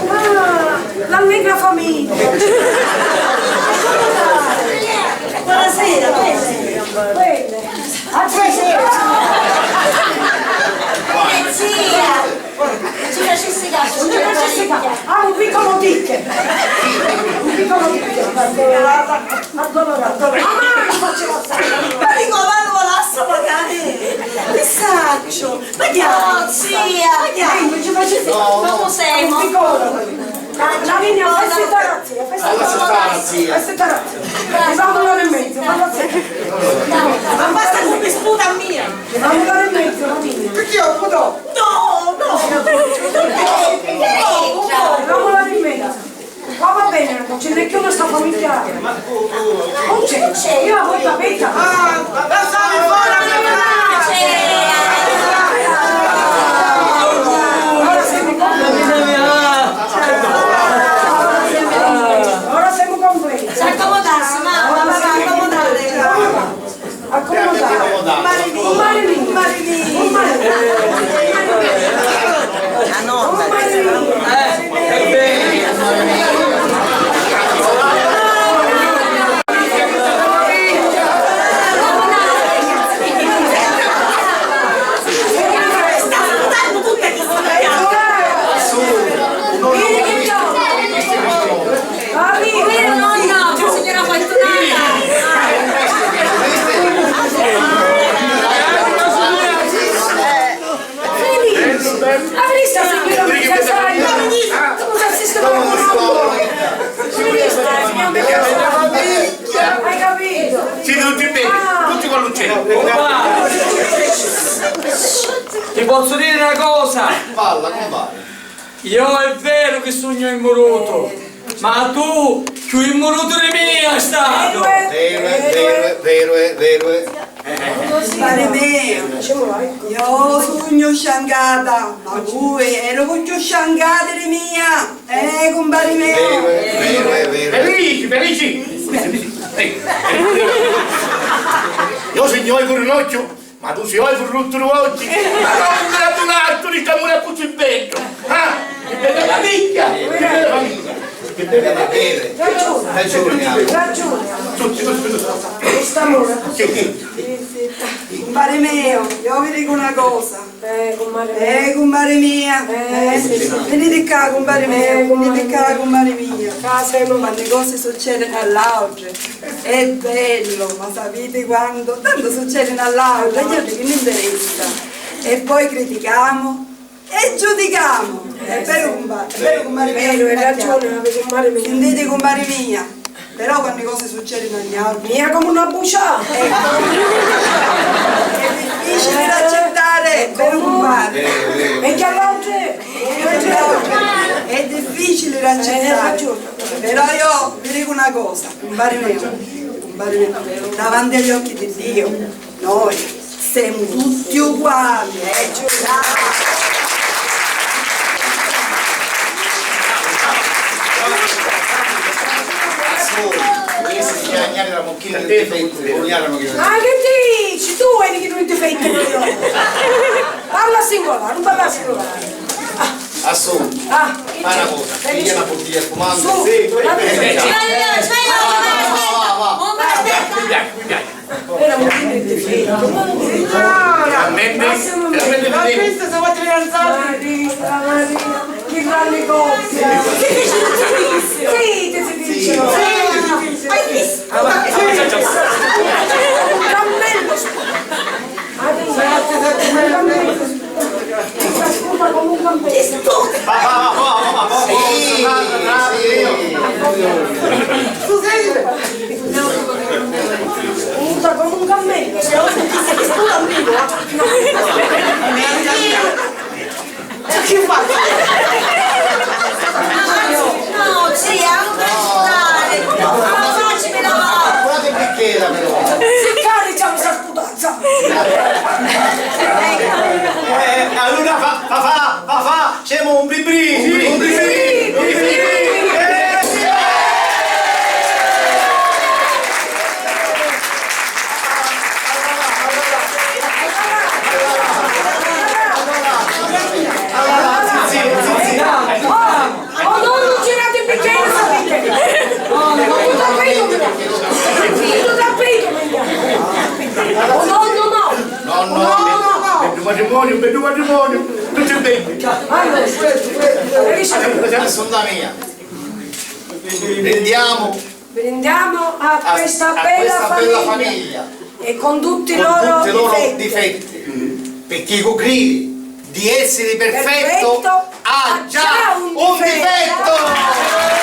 Ah, l'allegra famiglia. Buonasera, buonasera. Buonasera. Zia! Ci facessi caso, ci facessi caso. Ah, un piccolo tic. Un piccolo tic, perché addolora, addolora. Ah, ma non faccio passare. Ma dico, ma lo lascio magari. Che saccio? Ma che... Oh, zia, ma che... Eh, non ci facessi... No, no. Come siamo? Un piccolo. Gianni, questa è tarazia, questa è tarazia. Questa è tarazia. Ti fa un'ora e mezzo, tarazia. Ma basta che mi sputa a mia. Ti fa un'ora e mezzo, la mia. Perché ho avuto No, no, no, no, no, no. Lavora in mezzo. Ma va bene, non ce n'è più questa famiglia. Non c'è, io la voglio capita. Ah, lasciami fora, ora siamo completi. Ora siamo completi. S'accomodassi, mamma, s'accomodassi. Accomodati. Mari mia, mari mia, mari mia. La nonna. Mari mia. Sta salutando tutte chi sta. Vieni che gioca. Vero, nonna, signora Fortunata. Felice, avresti seguito il messaggio. Scusa se sto... Hai capito? Siete tutti bene? Tutti con l'uccello. Ti posso dire una cosa? Parla, compare. Io è vero che sugnu immurutu, ma tu cchiù immurutu di mia hai statu! Veru è, veru è, veru è, veru è. Cumpari meu, io sugnu sciancata, ma vui eriti cchiù sciancati di mia, eh, cumpari meu? Veru è, veru è, veru è. Felici, Felici! Io sugnu oi cu rinocchiu. Ma tu si oi cu ruttu di occhi! Ma comu gradunatu di st'amuri accussì beddu! Ah! Chi bedda famigghia! Chi bedda famigghia! Chi bedda famigghia! Ragiuni, ragiuni. Tutti, tutti, tutti. St'amuri accussì beddu. Cumpari meu, io vi dicu una cosa. Eh, cumpari mia. Eh, cumpari mia. Eh, sì, sì. Viniti ccà, cumpari meu. Viniti ccà, cumpari mia. Quannu li cosi succedinu a l'autri. È bellu, ma sapiti quantu? Tantu succedinu a l'autri, a gnanti chi ni nteressa. E poi criticamu e giudicamu. È veru, cumpari, è veru, cumpari mia. Hai ragiuni, cumpari mia. Sintiti, cumpari mia. Però quannu li cosi succedinu a gn'autri. Mia comu na buciata. Ecco. È difficili da accettare, è veru, cumpari. E chi a l'autri? È difficili da accettare. Però io vi dicu una cosa. Cumpari meu, cumpari meu, davanti a l'occhi di Diu, noi semu tutti uguali, eh, giuratu! Ma che dici? Tu vedi che non ti fai. Parla singolare, non parla singolare. Assunta, ah, fai una cosa, piglia una bottiglia di spumante. Su, sì, va, va, va, va. Era un momento di fede. Finalmente, finalmente. Ma questa si può tirare alzata. Maria, Maria, che grande cosa. Sì, sì, sì, sì. Sì, sì, sì, sì. Sì, sì, sì, sì. Hai visto? Un cammello! Scusa, come un cammello! Scusa, come un cammello! Scusa, amico, eh! Che faccio? No, zia, non mi aiutare! Ma facimi lavare! Guardate il bicchiere, però! Signori, c'è una sputazza! Eh, allora fa, fa, fa, fa, fa, siamo un bribrì! Un bribrì! Un bribrì! Eh, sì! Oh, oh, nonno, girate il bicchiere, sapete. Oh, non tutto al peito, tutto al peito, oh, nonno, no. No, no, no, no. Bellu matrimonio, bellu matrimonio. Tutto il bene. Allora, adesso la mia. Prendiamo. Brindiamo a, a questa, a bella, questa bella famiglia, famiglia e con tutti i loro, con tutti i loro difetti, difetti, perché chi cridi di essere perfetto, perfetto, ha già, ha già un, un difetto, difetto!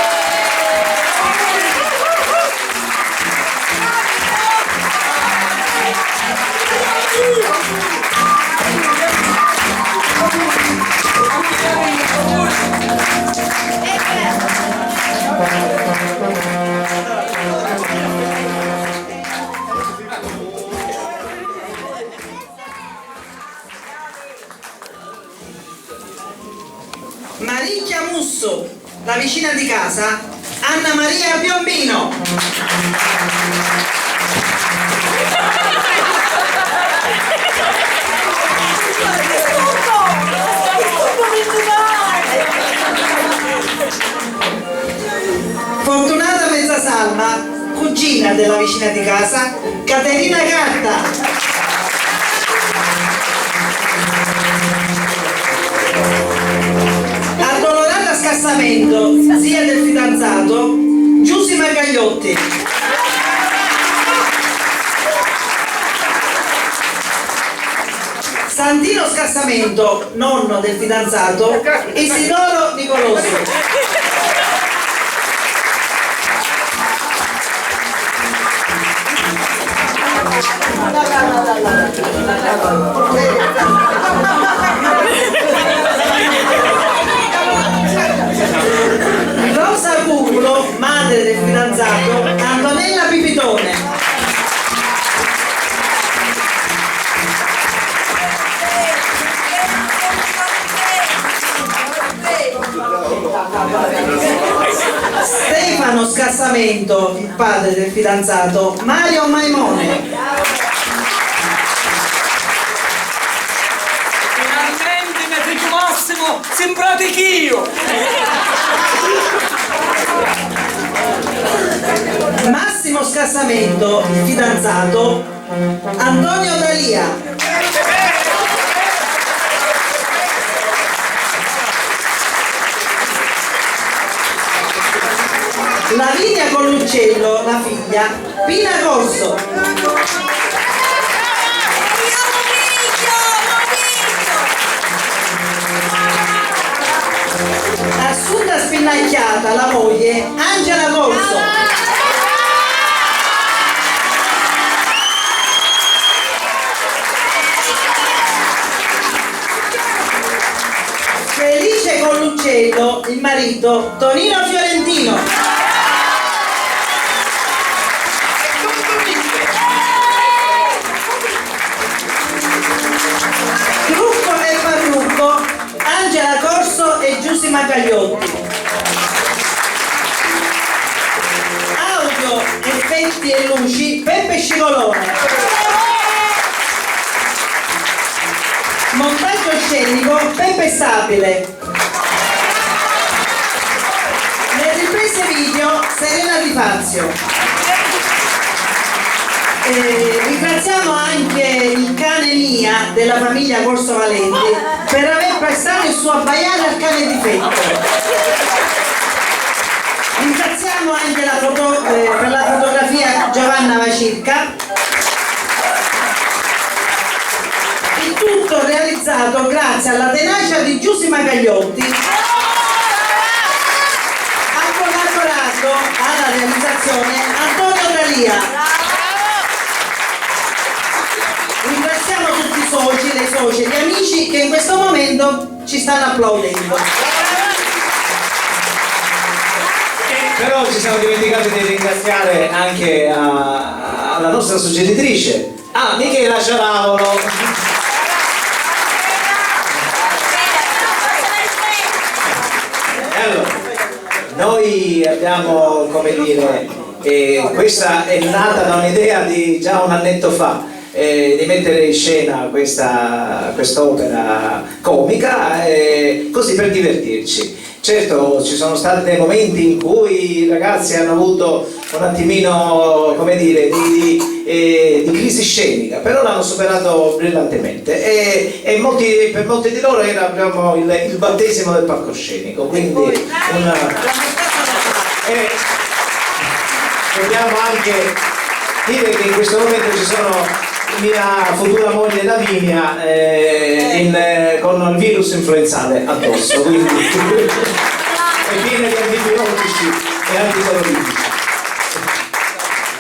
Maricchia Mussu, la vicina di casa, Anna Maria Piombino. Fortunata Mezzasalma, cugina della vicina di casa, Caterina Gatta. Addolorata Scassamento, zia del fidanzato, Giusima Gagliotti. Santino Scassamento, nonno del fidanzato, Isidoro Nicolosi. Rosa Cuculo, madre del fidanzato, Antonella Pipitone. Stefano Scassamento, il padre del fidanzato, Mario Maimone. Finalmente me figghiu Massimo si mpratichìu! Massimo Scassamento, il fidanzato, Antonio Dalia. Lavinia Colluccello, la figlia, Pina Corso. Assunta Spinnacchiata, la moglie, Angela Corso. Felice Colluccello, il marito, Tonino Fiorentino. Trucco e parrucco, Angela Corso e Giusy Macagliotti. Audio, effetti e luci, Peppe Scivolone. Montaggio scenico, Peppe Sabile. Le riprese video, Serena Di Fazio. Eh, ringraziamo anche il cane Mia della famiglia Corso Valenti per aver prestato il suo abbaiare al cane difetto. Ringraziamo anche la foto-, eh, per la fotografia Nava circa. Il tutto realizzato grazie alla tenacia di Giusy Magagliotti. Ha collaborato alla realizzazione Antonio Dalia. Ringraziamo tutti i soci, le socie, gli amici che in questo momento ci stanno applaudendo. Però ci siamo dimenticati di ringraziare anche a, alla nostra suggerittrice, a Michela Ciaravolo. E allora, noi abbiamo, come dire, e questa è nata da un'idea di già un annetto fa, eh, di mettere in scena questa, quest'opera comica, eh, così per divertirci. Certo, ci sono stati dei momenti in cui i ragazzi hanno avuto un attimino, come dire, di, di, eh, di crisi scenica, però l'hanno superato brillantemente e, e molti- per molti di loro era, diciamo, il, il battesimo del palcoscenico, quindi un, e dobbiamo anche dire che in questo momento ci sono mia futura moglie Lavinia, eh, in, eh, con il virus influenzale addosso, quindi è piena di antibiotici e antidolorifici.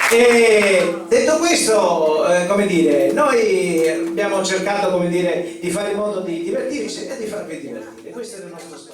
E detto questo, eh, come dire, noi abbiamo cercato, come dire, di fare in modo di divertirci e di farvi divertire. Questo è il nostro scopo.